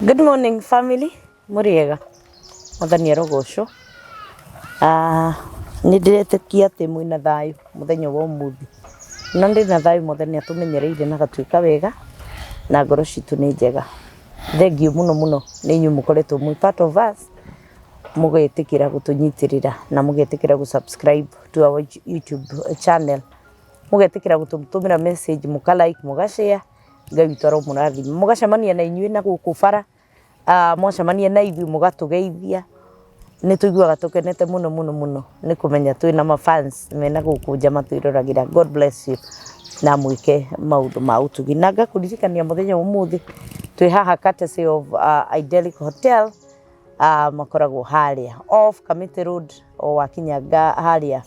Good morning family, mũrĩega? Mwathani arogocwo. Ah, nĩ ndĩretĩkia atĩ mwĩna thayũ mũthenya wa ũmũthĩ. Na ndĩ na thayũ Mwathani atũmenyereire na agatuĩka wega na ngoro citũ nĩ njega. Thengiũ mũno mũno nĩ inyuĩ mũkoretwo mwĩ part of us mũgetĩkĩra gũtũnyitĩrĩra na mũgetĩkĩra gũ subscribe to our YouTube channel. Mũgetĩkĩra gũtũtũmĩra message, mũka like, mũga share. Ngai witũ aromũrathima. Mũgacemania na inyuĩ na gũkũ bara, ah, mwacemania na ithuĩ mũgatũgeithia. Nĩ tũiguaga tũkenete mũno mũno mũno nĩ kũmenya twĩna ma fans mena gũkũ nja matwĩroragĩra. God bless you na mwĩke maũndũ ma ũtugi. Na ngakũririkania mũthenya wa ũmũthĩ twĩ haha courtesy of Idyllic Hotel, makoragwo harĩa off Kamiti Road o wakinya harĩa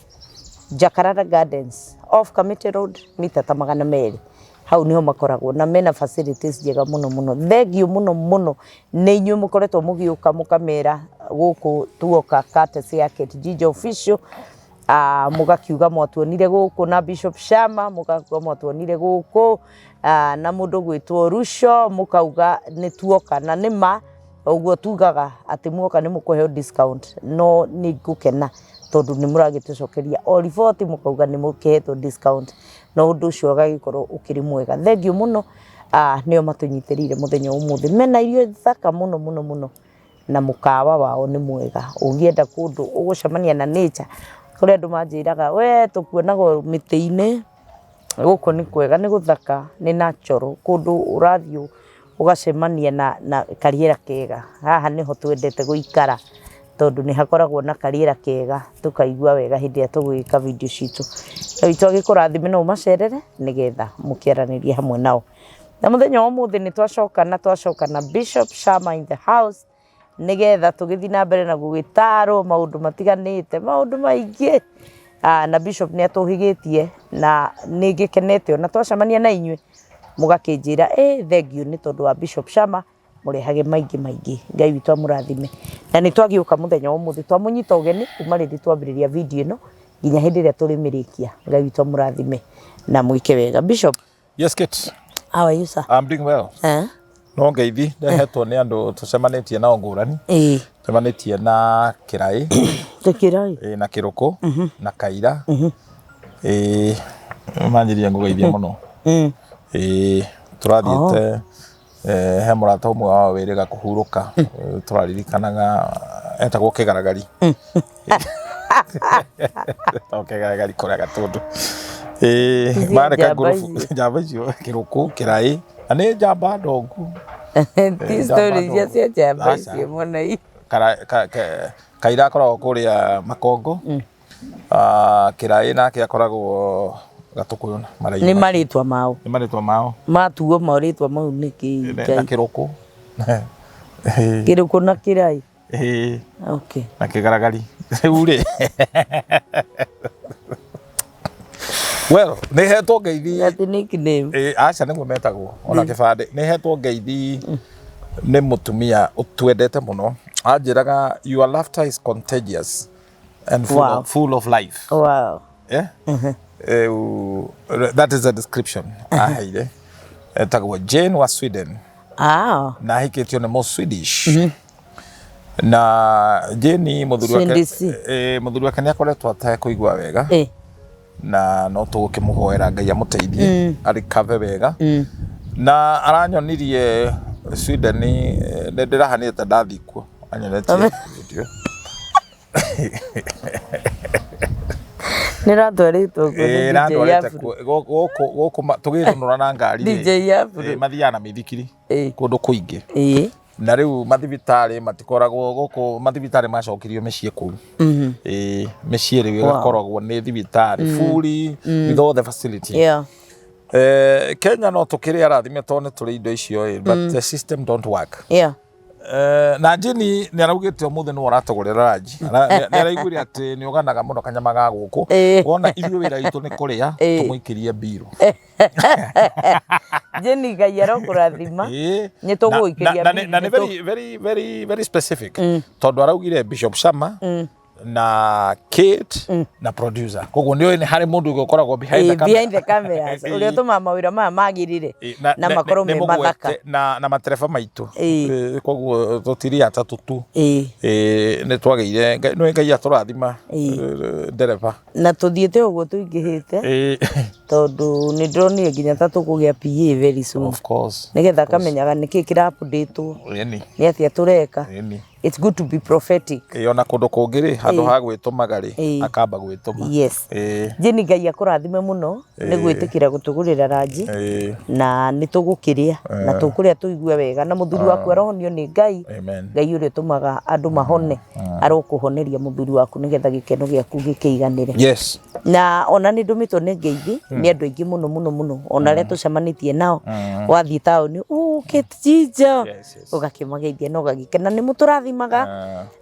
Jacaranda Gardens off Kamiti Road mita ta 200 hau niho makoragwo na mena facilities njega mũno mũno. Thengiũ mũno mũno nĩ inyuĩ mũkoretwo mũgĩũka mũkamera gũkũ tuoka courtesy ya Kate Ginger Official. Mũgakiuga mwatuonire gũkũ na Bishop Shama, mũgakiuga mwatuonire gũkũ na mũndũ gwĩtwo Rusho, mũkauga nĩ tuoka na nĩ ma ũguo tugaga atĩ muoka nĩ mũkũheo discount, no nĩ ngũkena tondũ nĩ mũragĩtũcokeria o riboti mũkauga nĩ mũkĩhetwo discount na ũndũ ũcio ũgagĩkorwo ũkĩrĩ mwega. Thengiũ mũno, nĩo matũnyitĩrĩire mũthenya wa ũmũthĩ. Mena irio thaka mũno mũno mũno na mũkawa wao nĩ mwega. Ũngĩenda kũndũ ũgũcemania na nature, kũrĩ andũ manjĩraga we tũkuonaga o mĩtĩ-inĩ, gũkũ nĩ kwega nĩ gũthaka nĩ natural, kũndũ ũrathiĩ ũgacemania na karĩera kega. Haha nĩho twendete gũikara tondũ nĩ hakoragwo na karĩera kega tũkaigua wega hĩndĩ ĩrĩa tũgwĩka video citũ. Ngai witũ agĩkũrathime no ũmacerere nĩgetha mũkĩaranĩrie hamwe nao. Na mũthenya wa ũmũthĩ nĩ twacoka na twacoka na Bishop Shama in the house nĩgetha tũgĩthiĩ na mbere na gũgĩtarwo maũndũ matiganĩte, maũndũ maingĩ. Na Bishop nĩ atũhĩgĩtie na nĩ ngĩkenete ona twacemania na inyuĩ mũgakĩnjĩra ĩ thengiũ nĩ tondũ wa Bishop Shama mũrehage maingĩ maingĩ. Ngai witũ amũrathime. Na nĩ twagĩũka mũthenya wa ũmũthĩ twamũnyita ũgeni kuma rĩrĩ twambĩrĩria video ĩno nginya hĩndĩ ĩrĩa tũrĩmĩrĩkia. Ngai witũ amũrathime na mwĩke wega. Bishop. Yes, Kate. How are you, sir? I'm doing well. Eh? No ngeithi ndehetwo nĩ andũ tũcemanĩtie nao ngũrani. Ĩĩ. Tũcemanĩtie na Kĩraĩ. Kĩraĩ. Ĩĩ, na Kĩrũkũ, na Kaira. Ĩĩ, manjirie ngũgeithie mũno. Ĩĩ, tũrathiĩte he mũrata ũmwe wao wĩrĩga kũhurũka, tũraririkanaga etagwo Kĩgaragari. Etagwo Kĩgaragari kũrĩa Gatũndũ. Ĩĩ, marĩ Njamba kangurubu icio. njamba icio Kĩrũkũ, Kĩraĩ, na nĩ njamba ndongu. Ti story iria cia njamba icio mũno. Kaira akoragwo kũrĩa Makongo. Kĩraĩ nake akoragwo Gatũkũyũ maraihu. Nĩ marĩtwa mao. Nĩ marĩtwa mao. Matuo marĩtwa mau nĩkĩ Ngai. Na Kĩrũkũ. Kĩrũkũ na Kĩraĩ. Ĩĩ. Okay. Na Kĩgaragari. Rĩu rĩ. Well, nĩ hetwo ngeithi. That nickname. Ĩĩ, aca nĩguo metagwo ona kĩbandĩ. Nĩ hetwo ngeithi nĩ mũtumia ũtwendete mũno. Anjĩraga your laughter is contagious. And full, Wow. of, full of life. Wow. Yeah? That is a description aheire. Etagwo Jane wa Sweden. Ah. Na ahikĩtio nĩ mũ Swedish. Na Jane mũthuri wake Swedish. Mũthuri wake nĩ akoretwo atekũigua wega. Na no tũgũkĩmũhoera Ngai amũteithie arikave wega. Na aranyonirie Sweden, nĩ ndĩrahanire ta ndathiĩ kuo, anyonetie video. Nĩ ratwarĩtwo kuo nĩ DJ Ĩĩ, Afro. Gũkũ gũkũ tũgĩthũnũra na ngari rĩ, DJ Afro. Mathiaga na mĩithikiri kũndũ kũingĩ. Na rĩu mathibitarĩ matikoragwo gũkũ, mathibitarĩ macokirio mĩciĩ kũu. Ĩĩ, mĩciĩ rĩu ĩgakoragwo nĩ thibitarĩ fully with all the facility. Kenya no tũkĩrĩ arathime tondũ nĩ tũrĩ indo icio ĩ, but the system don't work. Na Jane nĩ araugĩte ũmũthĩ nĩwe ũratũgũrĩra ranji. Nĩ araiguire atĩ nĩ ũganaga mũno kanyama ga gũkũ. Wona ithuĩ wĩra witũ nĩ kũrĩa, tũmũikĩrie mbirũ. Jane, Ngai arokũrathima. Nĩ tũgũgũikĩria Na nĩ mbirũ. very very very very specific tondũ araugire Bishop Shama. Na Kate na producer, koguo nĩ nĩ harĩ mũndũ ũngĩ ũkoragwo behind the camera. Behind the cameras, ũrĩa ũtũmaga mawĩra maya magĩrĩre na makorwo nĩ me mũgwete mathaka. Na matereba maitũ. Koguo tũtirĩ atatũ tu. Nĩ twagĩire nĩ Ngai atũrathima ndereba. Na tũthiĩte ũguo tũingĩhĩte, tondũ nĩ ndĩronire nginya ta tũkũgĩa PA very soon, Of course. nĩgetha akamenyaga nĩkĩ kĩra update-wo, nĩ atĩa tũreka. It's good to be prophetic. Ona kũndũ kũngĩ rĩ, handũ ha gwĩtũmaga rĩ, akamba gwĩtũma. Yes. Jane, Ngai akũrathime mũno nĩ gwĩtĩkĩra gũtũgũrĩra ranji, na nĩ tũgũkĩrĩa na tũkũrĩa tũigue wega, na mũthuri waku arohonio nĩ Ngai. Amen. Ngai ũrĩa ũtũmaga andũ mahone arokũhoneria mũthuri waku nĩgetha gĩkeno gĩaku gĩkĩiganĩre. Na ona nĩ ndũmĩtwo nĩ ngeithi nĩ andũ aingĩ mũno mũno mũno, ona arĩa tũcemanĩtie nao wathiĩ taũni, "Oh, Kate Jijo," ũgakĩmageithia na ũgagĩkena nĩ mũtũrathimaga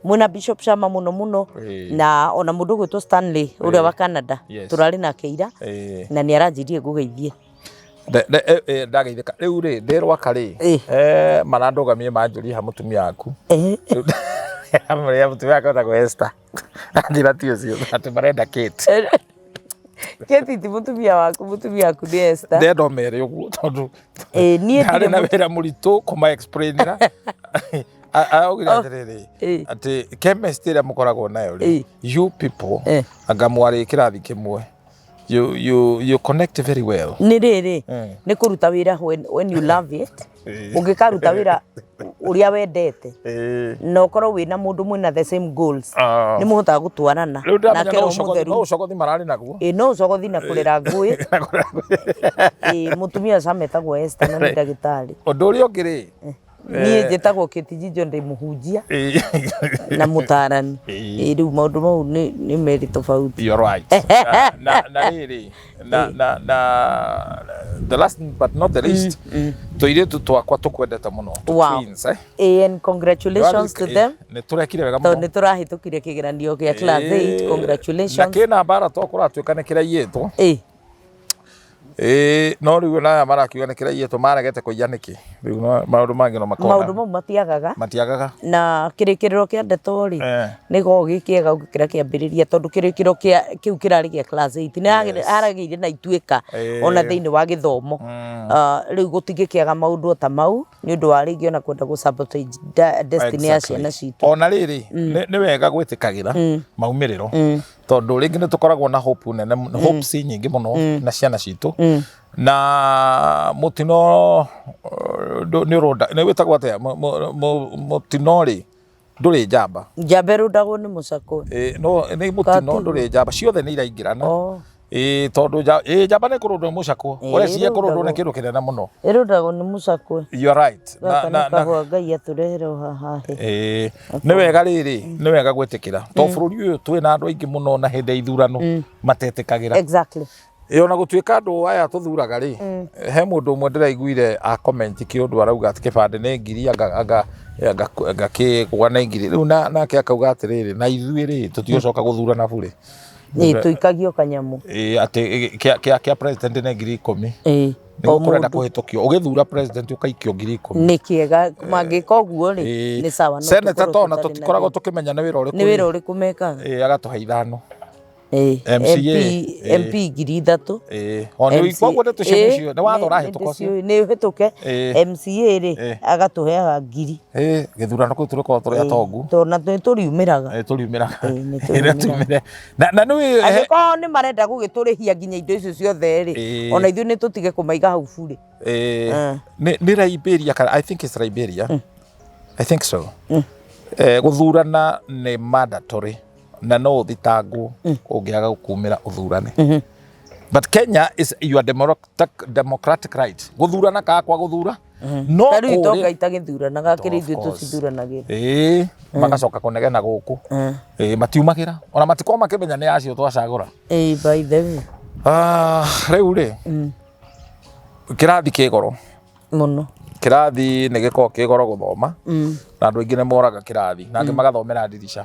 mwĩna Bishop Shama mũno mũno, na ona mũndũ ũgwĩtwo Stanley ũrĩa wa Canada, tũrarĩ nake ira, na nĩ aranjĩrire ngũgeithie. Ndageithĩka rĩu rĩ, ndĩ rwaka rĩ, marandũgamie manjũrie ha mũtumia waku. Amũrĩa mũtumia wakwa etagwo Esther. Anjĩra ti ũcio, atĩ marenda Kate. Kate ti mũtumia waku, mũtumia waku nĩ Esther. Ndenda ũmere ũguo tondũ Niĩ ndarĩ ndirĩ na wĩra mũritũ kũma explainĩra. Araugire atĩrĩrĩ, atĩ chemistry ĩrĩa mũkoragwo nayo rĩ, you people, anga mwarĩ kĩrathi kĩmwe, you connect very well. Nĩ rĩrĩ, nĩ kũruta wĩra when you love it. Ũngĩkaruta wĩra ũrĩa wendete na ũkorwo wĩna mũndũ mwĩna the same goals, nĩ mũhotaga gũtwarana. Rĩu ndĩramenya Nake no Roho ũcogothi, Mũtheru. no ũcogothi mararĩ naguo. Ĩ, no ũcogothi na kũrera ngũĩ. Ĩ, mũtumia Sam etagwo Esther na nĩ ndagĩtarĩ. Ũndũ ũrĩa ũngĩ rĩ, Niĩ njĩtagwo Kate Jijo, ndĩ mũhunjia na mũtarani. Ĩ, rĩu maũndũ mau nĩ merĩ tofauti. You're right. Na rĩrĩ, na the last but not the least, tũirĩtu twakwa tũkwendete mũno. Twins, eh? Ĩ, and congratulations to them, Nĩ tũrekire wega tondũ mũno. nĩ tũrahĩtũkire kĩgeranio gĩa class 8. Na Congratulations. kĩna mbara to kũratuĩka nĩ kĩraiyĩtwo. Ĩĩ, no rĩu ona aya marakiuga nĩ kĩraiyĩtwo, maregete kũiya nĩkĩ? Rĩu maũndũ mangĩ no makona. Maũndũ mau matiagaga. Matiagaga. Na kĩrĩkĩrĩro kĩa ndeto rĩ, nĩ gĩkoragwo gĩ kĩega gũkĩra kĩambĩrĩria, tondũ kĩrĩkĩrĩro kĩa kĩu kĩrarĩ gĩa class 8 nĩ aragĩire na ituĩka ona thĩinĩ wa gĩthomo. Ah, rĩu gũtingĩkĩaga maũndũ o ta mau nĩ ũndũ wa rĩngĩ ona kwenda gũ sabotage destiny ya ciana citũ. Ona rĩrĩ, nĩ wega gwĩtĩkagĩra maumĩrĩro, tondũ rĩngĩ nĩ tũkoragwo na hope nene, hopes nyingĩ mũno na ciana citũ, na mũtino nĩ ũronda, nĩ wĩtagwo atĩa, mũtino rĩ ndũrĩ njamba. Njamba ĩrũndagwo nĩ mũcakwe. Ĩ, no nĩ mũtino. Katigu. Ndũrĩ njamba, ciothe nĩ iraingĩrana. Oh. Ĩ, tondũ njamba nĩ kũrũndwo nĩ mũcakwo. Ũreciria kũrũndwo nĩ ĩrũndagwo. kĩndũ kĩnene mũno. Ĩrũndagwo nĩ mũcakwe. You are right. Gaka nĩ kahũa Ngai atũrehere o haha hĩ. Ĩĩ, nĩ wega rĩrĩ, nĩ wega gwĩtĩkĩra, to bũrũri ũyũ twĩ na andũ aingĩ mũno, na hĩndĩ ya ithurano matetĩkagĩra. Ĩ, ona gũtuĩka andũ aya tũthuraga rĩ, he mũndũ ũmwe ndĩraiguire a comment kĩũndũ, arauga atĩ kĩbandĩ nĩ ngiri, anga kĩgwa nĩ ngiri rĩu, na nake akauga atĩrĩrĩ, na ithuĩ rĩ, tũtigũcoka gũthurana burĩ. Ĩ, tũikagio kanyamũ. Ĩ, atĩ kĩa president nĩ 10,000. O Nĩguo kũrenda mũndũ. Kũhĩtũkio ũgĩthura president ũkaikio 10,000. Nĩ kĩega mangĩka ũguo rĩ, nĩ sawa, no Senator tũkorwo tona tũtarĩ na tũtikoragwo thĩna. tũkĩmenya nĩ wĩra ũrĩkũ. Nĩ wĩra ũrĩkũ mekaga. Ĩ, agatũhe 5. MCA, MCA, MP 3,000. Ĩ, o nĩ koguo nĩ tũcio nĩcio nĩ watho ũrahĩtũka ũcio. Nĩ ũhĩtũke. MCA rĩ, agatũheaga 1,000. Ĩ, gĩthurano kĩu tũrĩkorwo tũrĩ atongu. Tondũ na nĩ tũriumĩraga. Ĩ, tũriumĩraga. Ĩ, nĩ Ĩ, tũriumĩraga. tumire na nĩ Angĩkorwo nĩ marenda gũgĩtũrĩhia nginya indo icio ciothe rĩ, ona ithuĩ nĩ tũtige kũmaiga hau burĩ. Nĩ Liberia kana, I think it's Liberia, I think so. Gũthurana nĩ mandatory na no ũthitangwo ũngĩaga gũkumĩra ũthurane, but Kenya is your democratic right gũthurana kana kwa gũthura no Ta rĩu itonga kũrĩa itagĩthuranaga, kĩrĩ Of ithuĩ course. tũcithuranagĩra. Ĩĩ, magacoka kũnegena gũkũ. Ĩĩ, matiumagĩra ona matikorwo makĩmenya nĩ acio twacagũra. Ĩ, by the way. Ah, rĩu rĩ, kĩrathi kĩ goro. Mũno. Kĩrathi nĩ gĩkoragwo kĩ goro gũthoma, na andũ aingĩ nĩ moraga kĩrathi, na angĩ magathomera ndirica,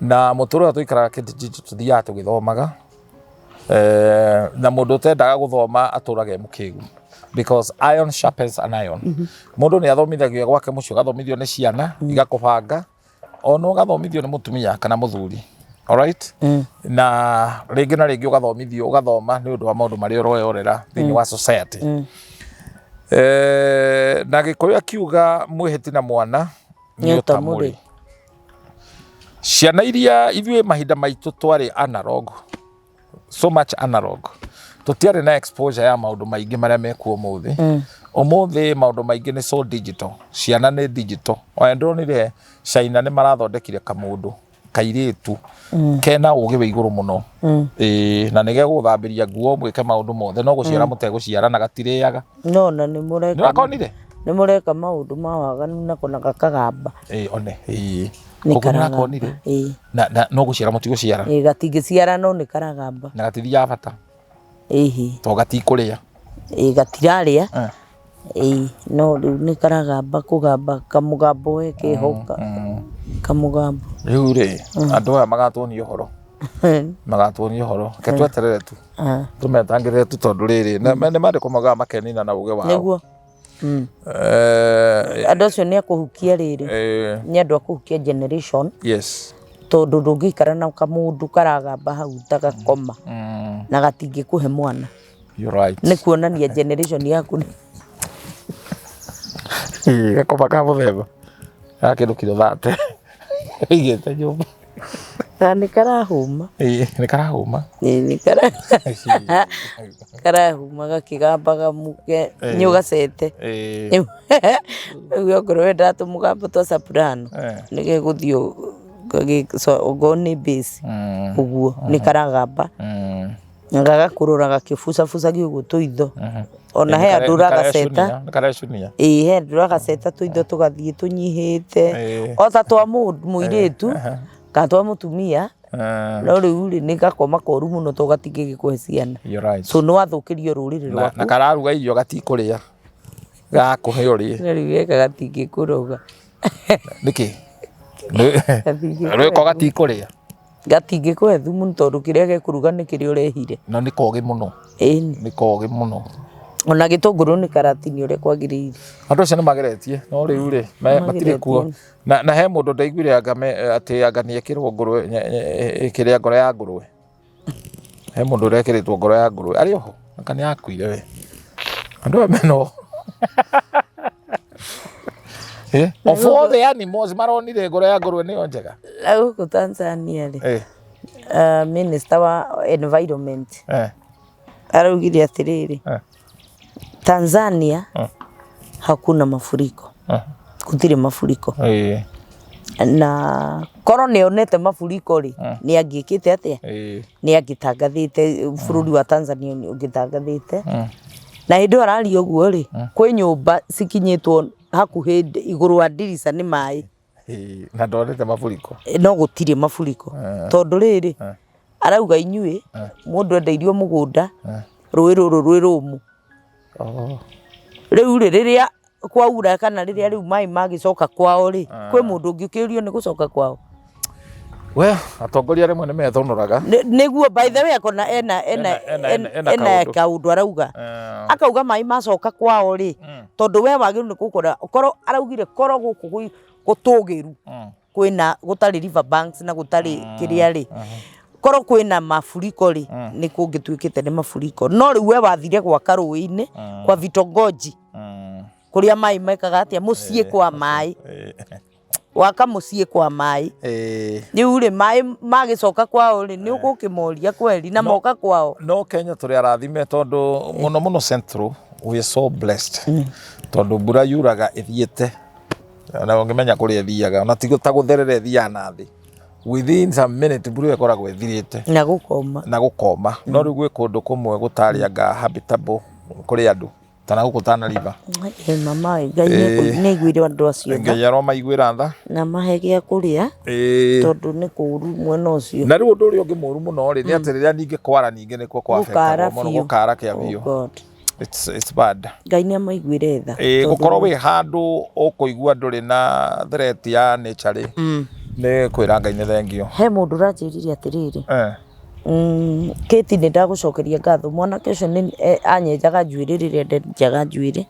na mũtũrĩre ũrĩa tũikaraga kĩndĩ tũthiaga tũgĩthomaga, na mũndũ ũtendaga gũthoma atũraga e mũkĩgu, because iron sharpens an iron. Mũndũ nĩ athomithagio gwake mũciĩ, ũgathomithio nĩ ciana igakũbanga. Ona ũgathomithio nĩ mũtumia kana mũthuri, alright, na rĩngĩ na rĩngĩ ũgathomithio, ũgathoma nĩ ũndũ wa maũndũ marĩa ũroyorera thĩinĩ wa society. Na Gĩkũyũ akiuga mwĩhĩti na mwana nĩ Nĩ ũtamũrĩ. ũtamũrĩ. Ciana iria ithuĩ mahinda maitũ twarĩ analog, so much analog, tũtiarĩ na exposure ya maũndũ maingĩ marĩa mekuo ũmũthĩ. Ũmũthĩ maũndũ maingĩ nĩ so digital, ciana nĩ digital. Ona ndĩronire China nĩ marathondekire kamũndũ kairĩtu kena ũgĩ wĩ igũrũ mũno. Ĩĩ, na nĩ gegũthambĩria nguo, mwĩke maũndũ mothe, no gũciara mũtegũciara na gatirĩaga. No na nĩ Nĩ mũreka wakonire? Nĩ mũreka maũndũ ma waganu nako na gakagamba. Ĩĩ, one, ĩĩ. Nĩ Koguo nĩ karagamba. wakonire? Ĩĩ. Na no gũciara mũtigũciara. Ĩĩ, gatingĩciara no nĩ karagamba. Na gatithiaga bata. Ĩhĩ. To gatikũrĩa. Ĩĩ, gatirarĩa. Eh. Ĩĩ, no rĩu nĩ karagamba kũgamba kamũgambo we keho kamũgambo. Rĩu rĩ, andũ aya magatuonia ũhoro, magatuonia ũhoro, reke tweterere tu. Ah. Tũmetangĩrĩre tu, tondũ rĩrĩ nĩ maandĩko maugaga makenina na ũgĩ wao. Nĩguo. Andũ acio nĩ akũhukia rĩrĩ. Nĩ andũ a kũhukia generation. Tondũ ndũngĩikara na kamũndũ karagamba hau ta gakoma na gatingĩkũhe mwana. You're right. Nĩ kuonania generation yaku nĩ Ĩĩ, gakoma ka mũthemba ga kĩndũ kiro thate ĩigĩte nyũmba. Na nĩ karahũma. Ĩĩ, nĩ karahũma. Ĩĩ, nĩ karahũma gakĩgambaga mũke nĩ ũgacete. Rĩu okorwo wendaga tũmũgambo twa soprano nĩ gegũthiĩ okorwo nĩ bass ũguo nĩ karagamba na gagakũrora gakĩbucabucagia ũguo tũitho. Ona he andũ ũragaceta. Nĩ karecunia. Ĩĩ, he andũ ũragaceta tũitho tũgathiĩ tũnyihĩte o ta twa mũirĩtu kana twa mũtumia, no rĩu rĩ, nĩ gakoma koru mũno to gatingĩgĩkũhe ciana. You're right. So nĩ wathũkĩrio rũrĩrĩ rwaku. Na kararuga irio gatikũrĩa, gakũhe ũrĩe. Na rĩu geka gatingĩkũroga. Nĩkĩ? Rwĩko gatikũrĩa. Gatingĩkũhe thumu tondũ kĩrĩa gekũruga nĩ kĩrĩa ũrehire. Na nĩ kogĩ mũno. Ĩni. Nĩ kogĩ mũno. Ona gĩtũngũrũ nĩ karatinio ũrĩa kwagĩrĩire. Andũ acio nĩ mageretie, no rĩu rĩ, matirĩ kuo. Na he mũndũ ndaiguire anga atĩ anga nĩ ekĩrwo ngũrwe, kĩrĩa ngoro ya ngũrwe. He mũndũ ũrekĩrĩtwo ngoro ya ngũrwe. Arĩ oho? Anga nĩ akuire we. Andũ aya mena ũhoro. Of all the animals maronire ngoro ya ngũrwe nĩyo njega. Na gũkũ Tanzania rĩ, minister wa environment araugire atĩrĩrĩ, Tanzania hakuna mafuriko, gũtirĩ mafuriko. Na korwo nĩ onete mafuriko rĩ, nĩ angĩkĩte atĩa? Nĩ angĩtangathĩte bũrũri wa Tanzania nĩ ũngĩtangathĩte. Na hĩndĩ ĩyo araria ũguo rĩ, kwĩ nyũmba cikinyĩtwo hakuhĩ igũrũ wa ndirica nĩ maĩ. Na ndonete mafuriko. No gũtirĩ mafuriko. Tondũ rĩrĩ, arauga inyuĩ mũndũ endeirio mũgũnda, rũĩ rũrũ rwĩ rũmũ. Rĩu rĩ, rĩrĩa kwaura kana rĩrĩa rĩu maĩ magĩcoka kwao rĩ, kwĩ mũndũ ũngĩ ũkĩũrio nĩ gũcoka kwao? Well, atongoria rĩmwe nĩ methonoraga. Nĩguo, by the way, akona ena ena Ena ena kaũndũ. Kaũndũ arauga. Akauga maĩ macoka kwao rĩ, tondũ we wagĩrĩirwo nĩ gũkora korwo araugire korwo gũkũ gũtũgĩru kwĩna gũtarĩ river banks na gũtarĩ kĩrĩa rĩ, korwo kwĩna mafuriko rĩ, nĩ kũngĩtuĩkĩte nĩ mafuriko, no rĩu we wathire gwaka rũĩ-inĩ kwa vitongoji kũrĩa maĩ mekaga atĩa, mũciĩ kwa maĩ, waka mũciĩ kwa maĩ. Rĩu rĩ, maĩ magĩcoka kwao rĩ, nĩ ũgũkĩmoria kweri na moka kwao? No Kenya tũrĩ arathime, tondũ mũno mũno Central we are so blessed, tondũ mbura yuraga ĩthiĩte na ũngĩmenya kũrĩa ĩthiaga, ona ti ta gũtherera ĩthiaga na thĩ, within some minute mbura ĩyo ĩkoragwo ĩthirĩte. Na gũkoma. Na gũkoma. No rĩu gwĩ kũndũ kũmwe gũtarĩ anga habitable kũrĩ andũ ta na gũkũ Tana River. Ĩ mama, Ngai nĩ aiguire andũ acio tha. Ngai aromaiguĩra tha. Na mahe gĩa kũrĩa, tondũ nĩ kũũru mwena ũcio. Na rĩu ũndũ ũrĩa ũngĩ mũru mũno rĩ, nĩ atĩ rĩrĩa ningĩ kwara, ningĩ nĩkuo kwa Gũkara affectagwo mũno. Biũ. Gũkara kĩa Oh biũ. God. It's bad. Ngai nĩ amaiguĩre tha. Ĩĩ, gũkorwo wĩ handũ ũkũigua ndũrĩ na threat ya nature rĩ, nĩ kwĩra Ngai nĩ thengio. He mũndũ ũranjĩrire atĩrĩrĩ, Kate, nĩ ndagũcokeria ngatho. Mwanake ũcio nĩ anyenjaga njuĩrĩ rĩrĩa ndenjaga njuĩrĩ.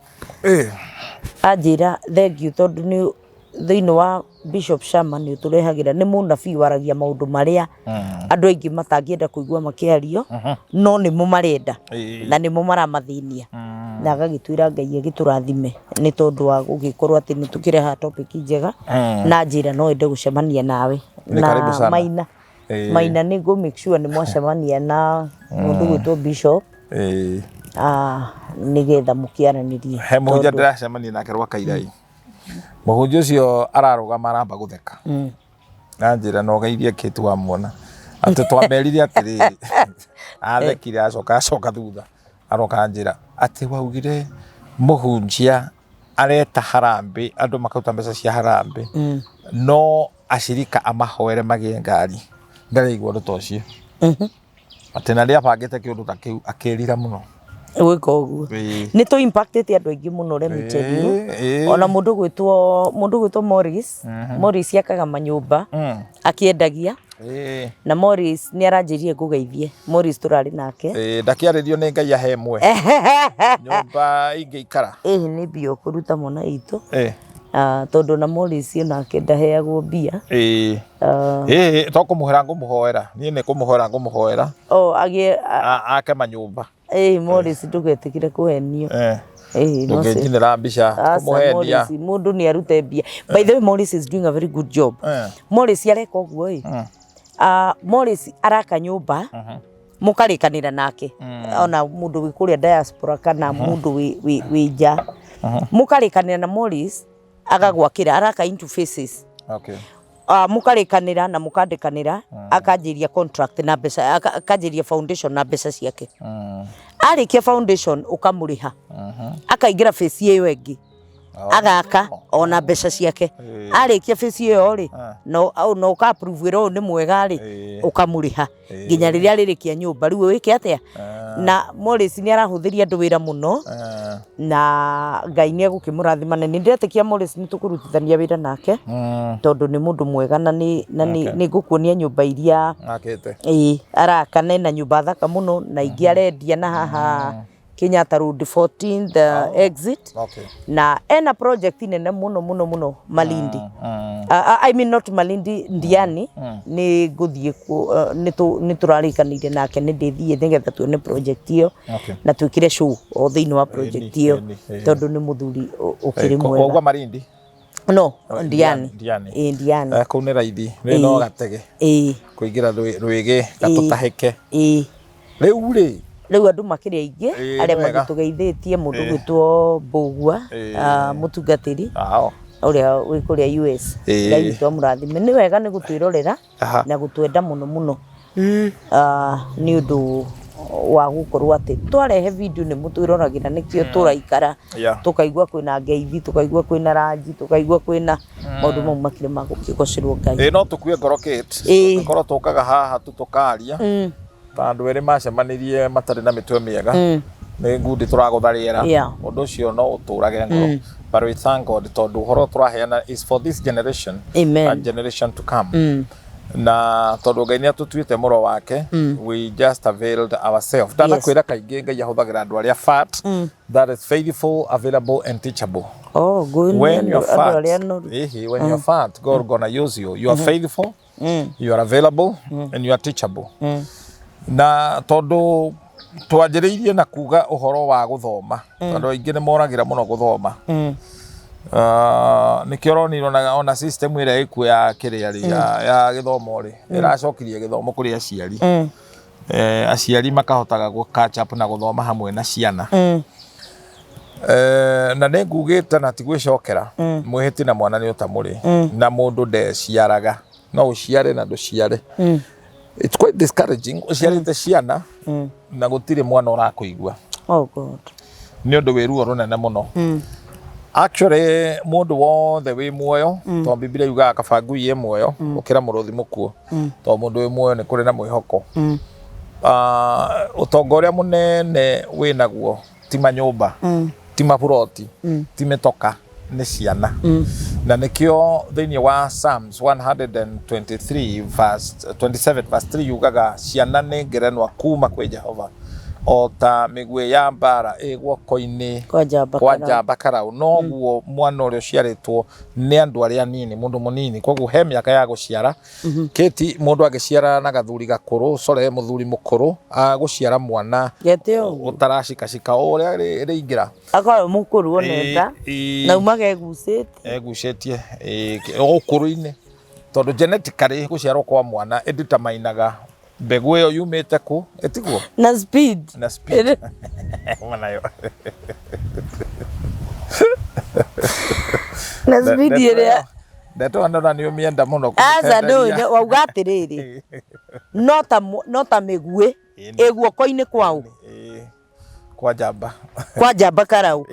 Anjĩra thengiũ tondũ nĩ Thĩinĩ wa Bishop Sharma nĩ ũtũrehagĩra, nĩ mũnabii waragia maũndũ marĩa andũ aingĩ matangĩenda kũigua makĩario, no nĩmo marenda na nĩmo maramathĩnia. Na agagĩtwĩra Ngai agĩtũrathime nĩ tondũ wa gũgĩkorwo atĩ nĩ tũkĩrehaga topic njega na njĩra no ende gũcemania nawe. Nĩ karibu Na sana. Maina, Maina nĩ ngũ make sure nĩ mwacemania na mũndũ gwĩtwo Bishop nĩgetha mũkĩaranĩrie. He mũhunjia Tondũ ndĩracemania nake rwa Kairai. Mũhunjia ũcio ararũgama aramba gũtheka. Anjĩra na ũgeithie Kate wamuona. Atĩ twamerire atĩrĩrĩ. Athekire acoka acoka thutha. Aroka anjĩra atĩ waugire mũhunjia areta harambĩ andũ makaruta mbeca cia harambĩ no acirika amahoere magĩe ngari. Ndaraigua ũndũ ta ũcio. Atĩ na nĩabangĩte kĩũndũ ta kĩu akĩrira mũno. Gwĩka ũguo Ĩĩ. Nĩ tũ impactĩte andũ aingĩ mũno, let me tell you. Ona mũndũ gwĩtwo Morris, Morris akaga manyũmba akĩendagia na Morris nĩ aranjĩrire ngũgeithie. Morris tũrarĩ nake. Ĩĩ, ndakĩarĩrio nĩ Ngai ahe ĩmwe nyũmba ingĩikara. Ĩĩ, nĩ mbia ũkũruta mwana witũ. Ah, tondũ na Morris onake ndaheagwo mbia. Ah, Ĩĩ, to kũmũhera ngũmũhoera, niĩ nĩ kũmũhoera ngũmũhoera o agĩe ake manyũmba. Ĩĩ, Morris, ndũgetĩkĩre kũhenio. Ĩĩ, no se- Ndũngĩnjinĩra mbica Aca, kũmũhenia. Morris, mũndũ nĩ arute mbia. By the way, Morris is doing a very good job. Morris areka ũguo ĩ. Ah, Morris araka nyũmba, mũkarĩkanĩra nake, ona mũndũ wĩ kũrĩa diaspora kana mũndũ wĩ nja, mũkarĩkanĩra na Morris agagwakĩra, araka into phases. Mũkarĩkanĩra na mũkandĩkanĩra, akanjĩria contract na mbeca, akanjĩria foundation na mbeca ciake. Arĩkia foundation ũkamũrĩha, akaingĩra phase ĩyo ĩngĩ, agaka ona mbeca ciake. Arĩkia phase ĩyo rĩ, no ũka approve wĩra ũyũ nĩ mwega rĩ, ũkamũrĩha nginya rĩrĩa arĩrĩkia nyũmba. Rĩu wĩke atĩa? Na Morris nĩ arahũthĩria andũ wĩra mũno na Ngai nĩ egũkĩmũrathima, na nĩ ndĩretĩkia Morris nĩ tũkũrutithania wĩra nake tondũ nĩ mũndũ mwega na nĩ ngũkuonia nyũmba iria Akĩte. Ĩĩ, araka na ena nyũmba thaka mũno na ingĩ arendia na haha Kenyatta Road 14th exit. Na ena project nene mũno mũno mũno Malindi. I mean not Malindi, Ndiani. Nĩ ngũthiĩ kuo, nĩ tũrarĩkanĩire nake nĩ ndĩthiĩ nĩgetha tuone project ĩyo na twĩkĩre show o thĩinĩ wa project ĩyo tondũ nĩ mũthuri ũkĩrĩ mwega. Wauga Malindi? No, Ndiani. Ndiani. Ĩĩ, Ndiani. Kũu nĩ raithi. Nĩ no gatege. Kũingĩra rwĩgĩ gatũtahĩke. Rĩu rĩ. Rĩu andũ makĩrĩ aingĩ arĩa Nĩ wega. magĩtũgeithĩtie, mũndũ gwĩtwo Mbũgua, mũtungatĩri ũrĩa wĩ kũrĩa US. Ngai witũ amũrathime. Nĩ wega nĩ gũtwĩrorera na gũtwenda mũno mũno. Nĩ ũndũ wa gũkorwo atĩ twarehe video nĩ mũtwĩroragĩra, nĩkĩo tũraikara tũkaigua kwĩna ngeithi, tũkaigua kwĩna ranji, tũkaigua kwĩna maũndũ mau makĩrĩ ma gũkĩgocerwo Ngai. Ĩĩ, no tũkue ngoro Kate. Tũngĩkorwo tũkaga haha tu tũkaria ta andũ erĩ macemanirie matarĩ na mĩtwe mĩega, nĩ ngundi tũragũtha rĩera, ũndũ ũcio no ũtũrage ngoro, but we thank God tondũ ũhoro tũraheana is for this generation Amen. and generation to come, na tondũ Ngai nĩ atũtuĩte mũro wake, we just availed ourselves. Ndanakwĩra kaingĩ Ngai ahũthagĩra andũ arĩa fat, that is faithful, available and teachable. Oh, good. When you're andũ fat, arĩa noru. Ehe, when you're fat, God gonna use you. You are faithful, you are available and you are teachable. Na tondũ twanjĩrĩirie na kuga ũhoro wa gũthoma, tondũ aingĩ nĩ moragĩra mũno gũthoma. Nĩkĩo ũronire ona system ĩrĩa ĩkuo ya kĩrĩa rĩ ya gĩthomo rĩ, ĩracokirie gĩthomo kũrĩ aciari. Aciari makahotaga gũ catch up na gũthoma hamwe na ciana. Na nĩ ngugĩte na ti gwĩcokera, mwĩhĩti na mwana nĩ ũtamũrĩ, na mũndũ ndeciaraga, no ũciare na ndũciare. It's quite discouraging ũciarĩte ciana na gũtirĩ mwana ũrakũigua. Oh God. Nĩ ũndũ wĩ ruo rũnene mũno. Actually, mũndũ wothe wĩ muoyo, tondũ Bibilia yugaga kaba ngui ĩ muoyo gũkĩra mũrũthi mũkuũ, tondũ mũndũ wĩ muoyo nĩ kũrĩ na mwĩhoko. Ũtonga ũrĩa mũnene wĩ naguo ti manyũmba, ti maburoti, ti mĩtoka, nĩ ciana. Na nĩkĩo thĩinĩ wa Psalms 123 verse 27 verse 3 yugaga ciana nĩ ngerenwa kuma kwĩ Jehova. O ta mĩguĩ ya mbara ĩ guoko-inĩ Kwa njamba kwa karau. Njamba karau, noguo mwana ũrĩa ũciarĩtwo nĩ andũ arĩa anini, mũndũ mũnini. Koguo he mĩaka ya gũciara kĩti mũndũ angĩciara na gathuri gakũrũ, core mũthuri mũkũrũ agũciara mwana Gete ũguo. ũtaracikacika o ũrĩa rĩingĩra. Akorwo mũkũrũ oneta na umaga egucĩte. Egucĩtie ũkũrũ-inĩ, tondũ genetically gũciarwo kwa mwana ĩnditamainaga mbegũ ĩyo yumĩte kũ, ĩtiguo? Na speed. Na speed. Uma nayo. Na speed ĩrĩa Ndeto ndona nĩ ũmĩenda mũno. Aca. Kũmĩtenderia. Ndũĩ wauga atĩrĩrĩ, no ta mĩguĩ ĩ guoko-inĩ kwaũ? Ĩĩ, kwa njamba. Kwa njamba karau,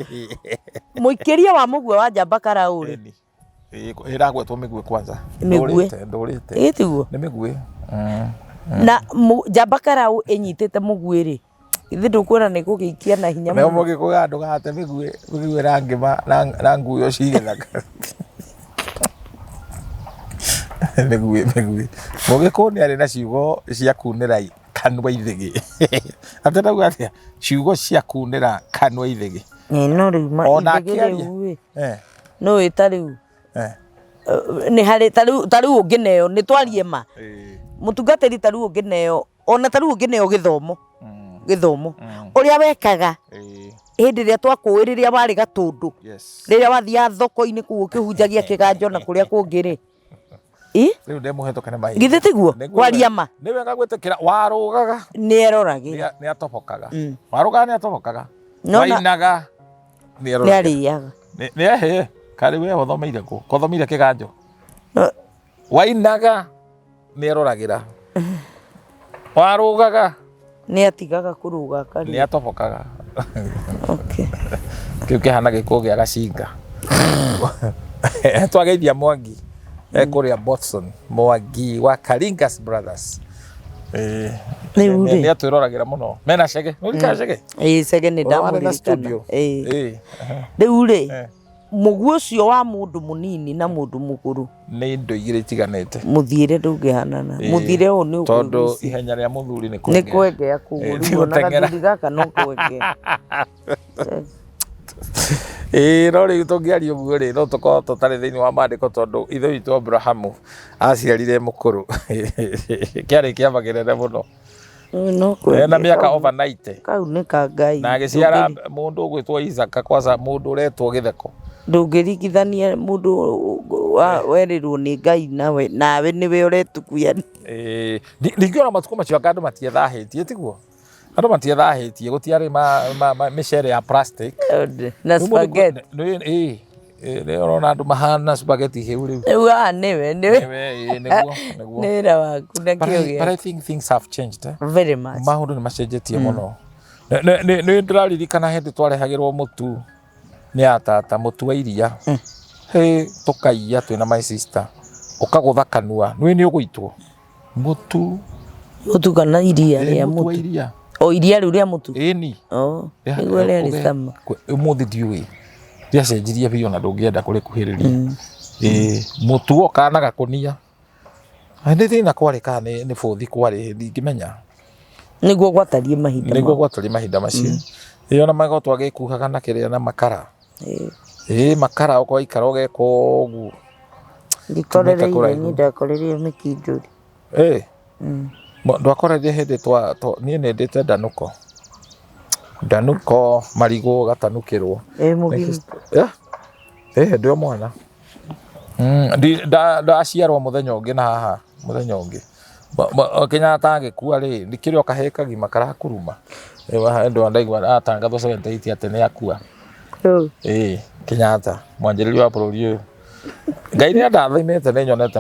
mũikĩria wa mũguĩ wa njamba karau rĩ. Ĩni. Ĩĩ, ĩragwetwo mĩguĩ kwanza. Mĩguĩ. Ndũrĩte, ndũrĩte. Ĩ tiguo? Nĩ mĩguĩ. Na njamba karau ĩnyitĩte mũguĩ rĩ, ithe ndũkuona nĩ gũgĩikia na hinya Nayo mũno? Mũgĩkũyũ ndũgate mĩguĩ, mĩguĩ na ngĩma na nguyo ci gĩthaka. Mĩguĩ, mĩguĩ. Mũgĩkũyũ nĩ arĩ na ciugo cia kunĩra kanua ithĩgĩ. Atĩ ndauga atĩa? Ciugo cia kunĩra kanua ithĩgĩ. Ĩ, no rĩu Ona ithĩgĩ akĩaria. rĩu ĩ, Eh, no ĩ ta rĩu nĩ harĩ ta rĩu ũngĩneo, nĩ twarie ma, mũtungatĩri, ta rĩu ũngĩneo, ona ta rĩu ũngĩneo gĩthomo, gĩthomo ũrĩa wekaga hĩndĩ ĩrĩa twakũĩ, rĩrĩa warĩ gatũndũ, rĩrĩa wathiaga thoko-inĩ kũu ũkĩhunjagia kĩganjo na kũrĩa kũngĩ rĩ, ĩ? Rĩu ndĩ mũhetũke nĩ mahinda. Githĩ tiguo? Nĩguo. Kwaria ma. Nĩ wega gwĩtĩkĩra warũgaga. Nĩ eroragĩra. Nĩ atobokaga. Warũgaga nĩ atobokaga. Nona- Wainaga nĩ nĩ eroragĩra. arĩaga. Nĩ ehe karĩ we ũthomeire kũ? Kothomeire kĩganjo. No- Wainaga nĩ eroragĩra. Warũgaga nĩ atigaga kũrũga nĩ akarĩa. Atobokaga. Okay. Kĩu kĩhana gĩkũ gĩa gacinga. Twageithia Mwangi ekũrĩa Boston, Mwangi wa Karingas Brothers. Rĩu rĩ. Nĩ atwĩroragĩra mũno mena Cege, nĩũrikana Cege? Ĩ, Cege nĩ Ũrĩa warĩ na ndamũririkana. studio. Ĩ. Ĩ, Rĩu rĩ, mũguĩ ũcio wa mũndũ mũnini na mũndũ mũkũrũ, nĩ indo igĩrĩ itiganĩte. Mũthiĩre ndũngĩhanana. Mũthiĩre ũyũ nĩ Tondũ ũkũigucia. Ihenya rĩa mũthuri nĩ nĩ kwengea. kwengea kũguo. Ti Rĩu ona gũteng'era. gathuri gaka no kwengea. Ĩĩ, no rĩu tũngĩaria ũguo rĩ, no tũkorwo tũtarĩ thĩinĩ wa maandĩko, tondũ ithe witũ Abrahamu aciarire mũkũrũ, kĩarĩ kĩama kĩnene mũno. No Ena kwengea. mĩaka over 90. Kau nĩ ka Ngai. Na agĩciara mũndũ ũgwĩtwo Isaka, kwanza mũndũ ũretwo gĩtheko. Ndũngĩringithania mũndũ werĩrwo nĩ Ngai nawe, nawe nĩwe ũretukuya. Ĩĩ, ningĩ ona matukũ macio anga andũ matiethahĩtie, tiguo? Andũ matiethahĩtie, gũtiarĩ mĩcere ya plastic. Na Rĩu mũndũ spaghetti. Ĩĩ, ĩĩ, nĩ ũrona andũ mahana spaghetti hĩu rĩu. Rĩu haha nĩwe nĩwe. Nĩwe, ĩĩ, nĩguo nĩguo. Nĩ wĩra waku na But kĩo I, but gĩaku. I think things have changed, eh? Very much. Maũndũ nĩ macenjetie mũno. Nĩ ndĩraririkana hĩndĩ twarehagĩrwo mũtu nĩ atata, mũtu wa iria. Hĩ, tũkaiya twĩna my sister, ũkagũtha kanua nĩ nĩ ũgũitwo mũtu. Mũtu kana iria Ĩ, rĩa mũtu wa mũtu? Iria. O iria rĩu rĩa mũtu? Ĩni. O nĩguo rĩarĩ cama. Ũmũthĩ ndiũĩ, rĩacenjirie biũ na ndũngĩenda kũrĩkuhĩrĩria. Ĩ, mũtu wokaga na gakũnia. Nĩ thĩna kwarĩ kana nĩ bũthi kwarĩ, ndingĩmenya. Nĩguo gwatariĩ mahinda Nĩguo mau. gwatariĩ mahinda macio. Ĩ, ona magotwo agĩkuhaga na kĩrĩa, na makara. Ĩ, makara ũgaikara ũgeka ũguo. Ndikorereire. Kũraihu. Niĩ ndakorereire mĩkindũri. Ĩ. Ndwakoreire hĩndĩ twa niĩ nĩ ndĩte ndanũko, ndanũko marigũ gatanukĩrwo. Ĩ mũgima? Ĩ, ndĩ o mwana. Ndaciarwo mũthenya ũngĩ na haha mũthenya ũngĩ Kenyatta agĩkua rĩ, ndikĩrĩ o kahĩĩ kagima karakuruma. Rĩu ndaigua atangathwo 78 atĩ nĩ akua. Ĩ, Kenyatta mwanjĩrĩria wa bũrũri ũyũ. Ngai nĩ andathimĩte, nĩ nyonete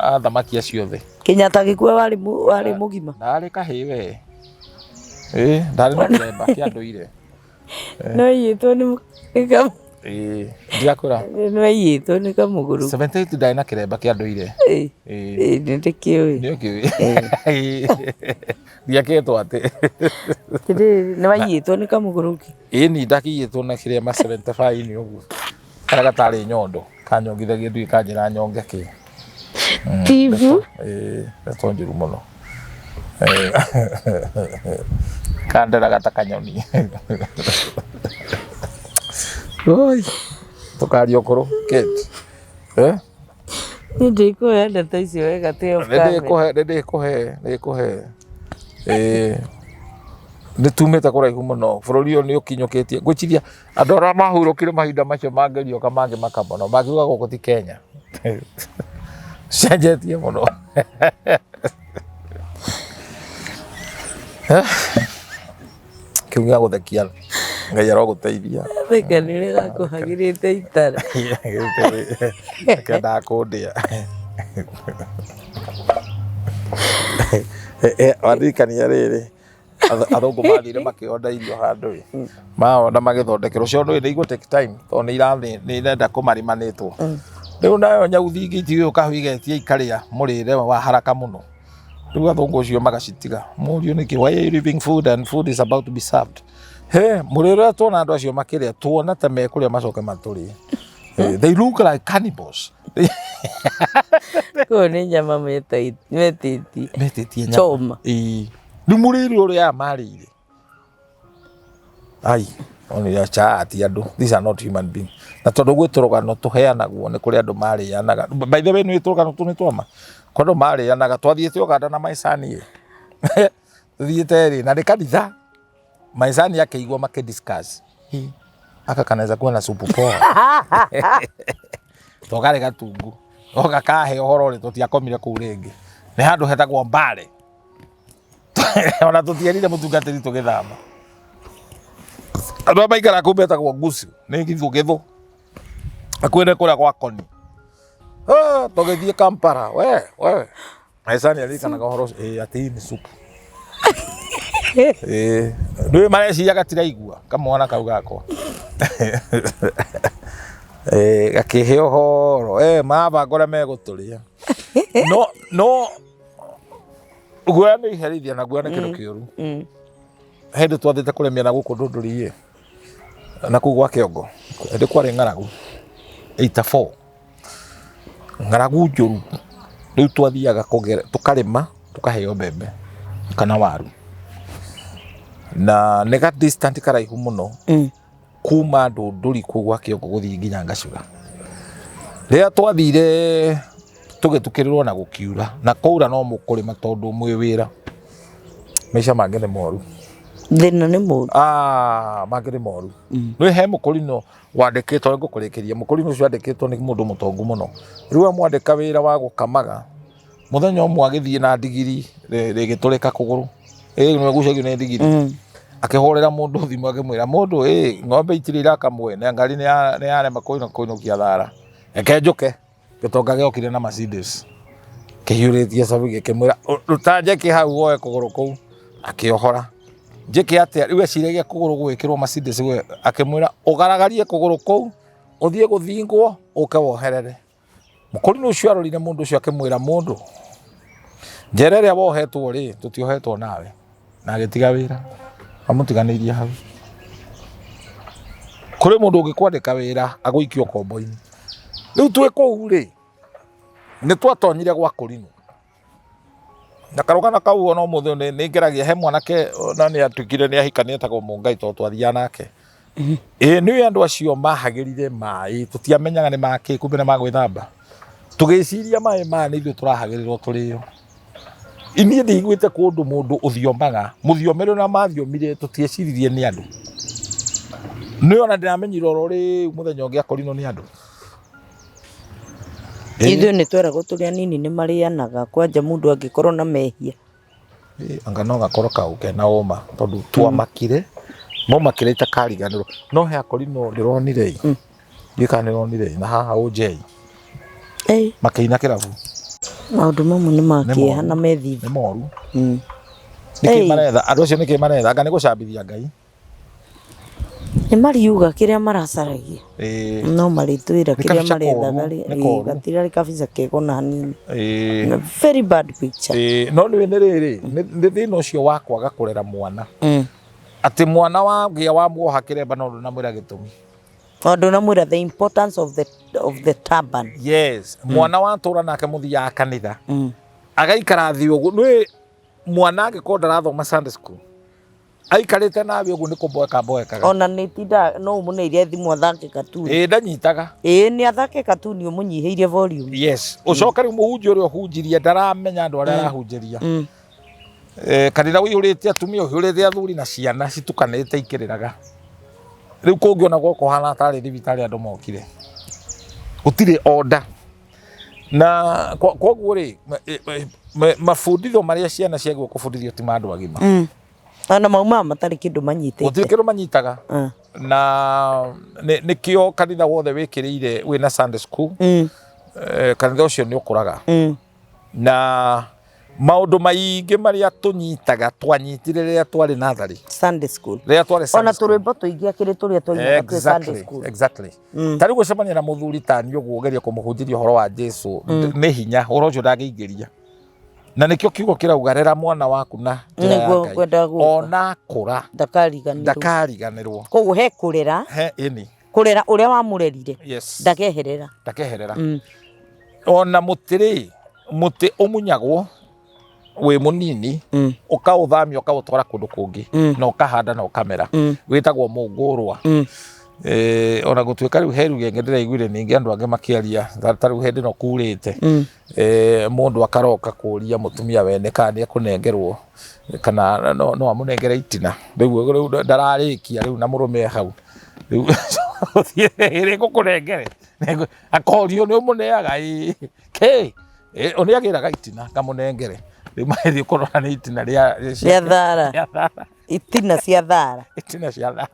athamaki acio othe. Kenyatta agĩkua warĩ warĩ mũgima? Ndarĩ kahĩĩ we. Ĩ, ndarĩ na kĩremba kĩa ndũire. No iyĩtwo nĩ Ĩ, ndirakwĩra. No iyĩtwo nĩ kamũgũrũ. 78 ndarĩ na kĩremba kĩa ndũire. Ĩ. Ĩ. Ĩ, nĩ ndĩkĩũĩ. Nĩ ũkĩũĩ. Ndiakĩtwo atĩ. Atĩrĩrĩ, nĩ waiyĩtwo nĩ kamũgũrũki? Ĩ, ni ndakĩiyĩtwo na kĩrema 75 nĩ ũguo. Karĩa gatarĩ nyondo kanyongithagia ndiũĩ kanjĩra nyonge kĩ. Tibu. Ĩ, ndeto njũru mũno. Kanderaga ta kanyoni. Oi, tũkaria ũkũrũ Kate. Eh? Niĩ ndikũhe ndeto icio wega twĩ off camera. Nĩndĩkũhe, nĩndĩkũhe, nĩndĩkũhe. Ĩĩ. Nĩ tumĩte kũraihu mũno, bũrũri ũyũ nĩ ũkinyũkĩtie. Ngwĩciria andũ arĩa mahurũkire mahinda macio mangĩriũka mangĩmaka mũno, mangiuga gũkũ ti Kenya. Cenjetie mũno. Kĩu gĩa gũthekia Ngai arogũteithia. Theka nĩ ũrĩa gakũhagĩrĩte itara. Kendaga kũndĩa. Wandirikania rĩrĩ, athũngũ mathire makĩonda irio handũ ĩ, maonda magĩthondekerwo ciondo nĩ igũ take time tondũ nĩ irathiĩ nĩ irenda kũmarimanĩtwo. Rĩu nayo nyauthi ingĩ itigĩũka hau igetia ikarĩa mũrĩre wa haraka mũno. Rĩu athũngũ acio magacitiga, mũriũ nĩkĩ, why are you leaving food and food is about to be served? He, mũrĩre ũrĩa tuona andũ acio makĩrĩa, tuona ta mekũrĩa macoke matũrĩe. They look like cannibals. Kũu nĩ nyama metĩtie. Metĩtie nyama. Choma. Ĩĩ. Rĩu mũrĩre ũrĩa aya marĩire. Ai, onire aca ti andũ. These are not human beings. Na tondũ gwĩ tũrũgano tũheanagwo nĩ kũrĩ andũ marĩanaga. By the way nĩ tũrũgano tũu nĩ twama. Kwĩ andũ marĩanaga. Twathiĩte Uganda na maicani ĩ. Tũthiĩte rĩ, na nĩ kanitha. Maicani akĩigua makĩ discuss. Hi, aka kanaweza kuwa na supu poa. Tokarĩ gatungu. Oka kahe ũhoro rĩ, tũtiakomire kũu rĩngĩ. Nĩ handũ hetagwo Mbale. Ona tũtierire mũtungatĩri tũgĩthama. Andũ arĩa maikaraga kũu metagwo Ngucu, nĩ githũ gĩthũ. Hakuhĩ nĩ kũrĩa gwa Koni. Ah, tũgĩthiĩ Kampala, we, we. Maicani aririkanaga ũhoro ũcio, ĩĩ atĩ hii nĩ supu. Ĩĩ, ndũĩ mareciria gatiraigua kamwana kau gakwa. Ĩĩ, gakĩhe ũhoro, eh, marabanga ũrĩa megũtũrĩa. No, no, guoya nĩ iherithia na guoya nĩ kĩndũ kĩũru. Hĩndĩ twathiĩte kũrĩmia na gũkũ Ndũndũri ĩ, na kũu gwa Kĩongo, hĩndĩ kwarĩ ng'aragu 84. Ng'aragu njũru, rĩu twathiaga tũkarĩma tũkaheo mbembe kana waru. Na nĩ ga distance karaihu mũno kuma Ndũndũri kũu gwa Kĩongo gũthiĩ nginya Ngacũra. Rĩrĩa twathire tũgĩtukĩrĩrwo na gũkiura, na kwaura no mũkũrĩma tondũ mwĩ wĩra. Maica mangĩ nĩ moru. Thĩna nĩ mũru. Ah, mangĩ nĩ moru. Nĩ he mũkũrinũ wandĩkĩtwo, ngũkũrĩkĩria, mũkũrinũ ũcio wandĩkĩtwo nĩ mũndũ mũtongu mũno. Rĩu amwandĩka wĩra wa gũkamaga, mũthenya ũmwe agĩthiĩ na ndigiri rĩgĩtũrĩka kũgũrũ, ĩ nĩ ũgucagio nĩ ndigiri, akĩhũrĩra mũndũ thimũ akĩmwĩra mũndũ ĩ ng'ombe itirĩ irakamwo na ngari nĩ yarema kũinũkia thara, reke njũke. Gĩtonga gĩokire na Mercedes kĩhiũrĩtie cabi gĩkĩmwĩra ruta njeki hau woe kũgũrũ kũu, akĩohora. Njĩke atĩa? Rĩu eciragia kũgũrũ gwĩkĩrwo Mercedes we, akĩmwĩra ũgaragarie kũgũrũ kũu ũthiĩ gũthingwo ũke woherere. Mũkũrinũ ũcio arorire mũndũ ũcio akĩmwĩra mũndũ njera ĩrĩa wohetwo rĩ tũtiohetwo nawe, na agĩtiga wĩra amũtiganĩirie hau. Kũrĩ mũndũ ũngĩkwandĩka wĩra agũikie ũkombo-inĩ. Rĩu twĩ kũu rĩ, nĩ twatonyire gwa kũrinũ na karũgano kau ona ũmũthĩ ũyũ nĩ ngeragia, he mwanake na nĩ atuĩkire nĩ ahikania etagwo Mũngai tondũ twathiaga nake. Ĩĩ nĩ andũ acio mahagĩrire maĩ tũtiamenyaga nĩ makĩ kumbe nĩ ma gwĩthamba. Tũgĩciria maĩ maya nĩ ithuĩ tũrahagĩrĩrwo tũrĩo. Niĩ ndiguĩte kũndũ mũndũ ũthiomaga, mũthiomere ũrĩa mathiomire tũtieciririe nĩ andũ. Nĩ ona ndĩramenyire oro rĩu mũthenya ũngĩ akorirwo nĩ andũ. Ithuĩ nĩ tweragwo tũrĩ anini nĩ marĩanaga kwanja mũndũ angĩkorwo na mehia. Anga no gakorwo kau kena ũma tondũ twamakire maumakire itakariganĩrwo no he akorino ndĩronire ĩ ndiũĩ kana nĩũronire ĩ na haha ũnjei makĩina kĩrabu. Maũndũ mamwe nĩ ma kĩeha na me thithi. Nĩ moru. Nĩkĩ maretha andũ acio nĩkĩ maretha anga nĩ gũcambithia Ngai. Nĩ mariuga kĩrĩa maracaragia no marĩtwĩra Nĩ kĩrĩa kabica koru, marethaga rĩ nĩ koru. gatirarĩ kabica kega ona hanini. Ĩĩ. A very bad picture. Ĩĩ, no nĩ nĩ rĩrĩ nĩ thĩna ũcio wa kwaga kũrera mwana atĩ mwana wagĩa wamuoha kĩremba no ndũnamwĩra gĩtũmi. Tondũ ndũnamwĩra the importance of the turban. Yes, mwana watũra nake mũthiaga kanitha agaikara thĩ ũguo nĩ Mwana angĩkorwo ndarathoma Sunday school, aikarĩte nawe ũguo nĩ kũmboeka mboekaga. Ona nĩ tinda no ũmũneire thimũ athake katuni. Ĩĩ, ndanyitaga. Ĩĩ, nĩ athake katuni ũmũnyihĩirie volume. Yes, ũcoke rĩu mũhunjia ũrĩa ũhunjirie ndaramenya andũ arĩa arahunjĩria. Kanitha ũiyũrĩte atumia, ũiyũrĩte athuri na ciana citukanĩte ikĩrĩraga. Rĩu kũngĩona gwoka ũhana tarĩ thibitarĩ andũ mokire, gũtirĩ order. Na koguo rĩ, mabundithio marĩa ciana ciagĩrĩirwo kũbundithio ti ma andũ agima. Ona maumaga matarĩ kĩndũ manyitĩte. Gũtirĩ kĩndũ manyitaga. Na nĩkĩo kanitha wothe wĩkĩrĩire wĩna Sunday school. Kanitha ũcio nĩ ũkũraga. Na maũndũ maingĩ marĩa tũnyitaga twanyitire rĩrĩa twarĩ natharĩ. Sunday school. Rĩrĩa twarĩ Sunday Ona tũrwĩmbo tũingĩ akĩrĩ tũrĩa twainaga twĩ Sunday school. Exactly. Ta rĩu gũcemania na mũthuri tani ũguo ũgerie kũmũhunjĩria ũhoro wa Jesu nĩ hinya, ũhoro ũcio ndangĩingĩria. Na nĩkĩo kiugo kĩrauga rera mwana waku na njĩra ya Nĩguo Ngai. ngwendaga gũka. Ona akũra ndakariganĩrwo. Ndakariganĩrwo. Koguo he kũrera. He ĩni. Kũrera ũrĩa wamũrerire. Yes. Ndakeherera. Ndakeherera. Ona mũtĩ rĩ, mũtĩ ũmunyagwo wĩ mũnini, ũkaũthamia ũkaũtwara kũndũ kũngĩ na ũkahanda na ũkamera, wĩtagwo mũngũrwa. Ona gũtuĩka rĩu he rugenge ndĩraiguire ningĩ andũ angĩ makĩaria ta rĩu hĩndĩ ĩno kurĩte, mũndũ akaroka kũria mũtumia wene kana nĩ ekũnengerwo kana no amũnengere itina. Rĩu ndararĩkia rĩu na mũrũme hau rĩu ĩrĩ ngũkũnengere, akorio nĩ ũmũneaga ĩĩ kĩ nĩ agĩraga itina ngamũnengere. Rĩu magĩthiĩ kũrora nĩ itina rĩa thara. Rĩa thara. Itina cia thara. Itina cia thara.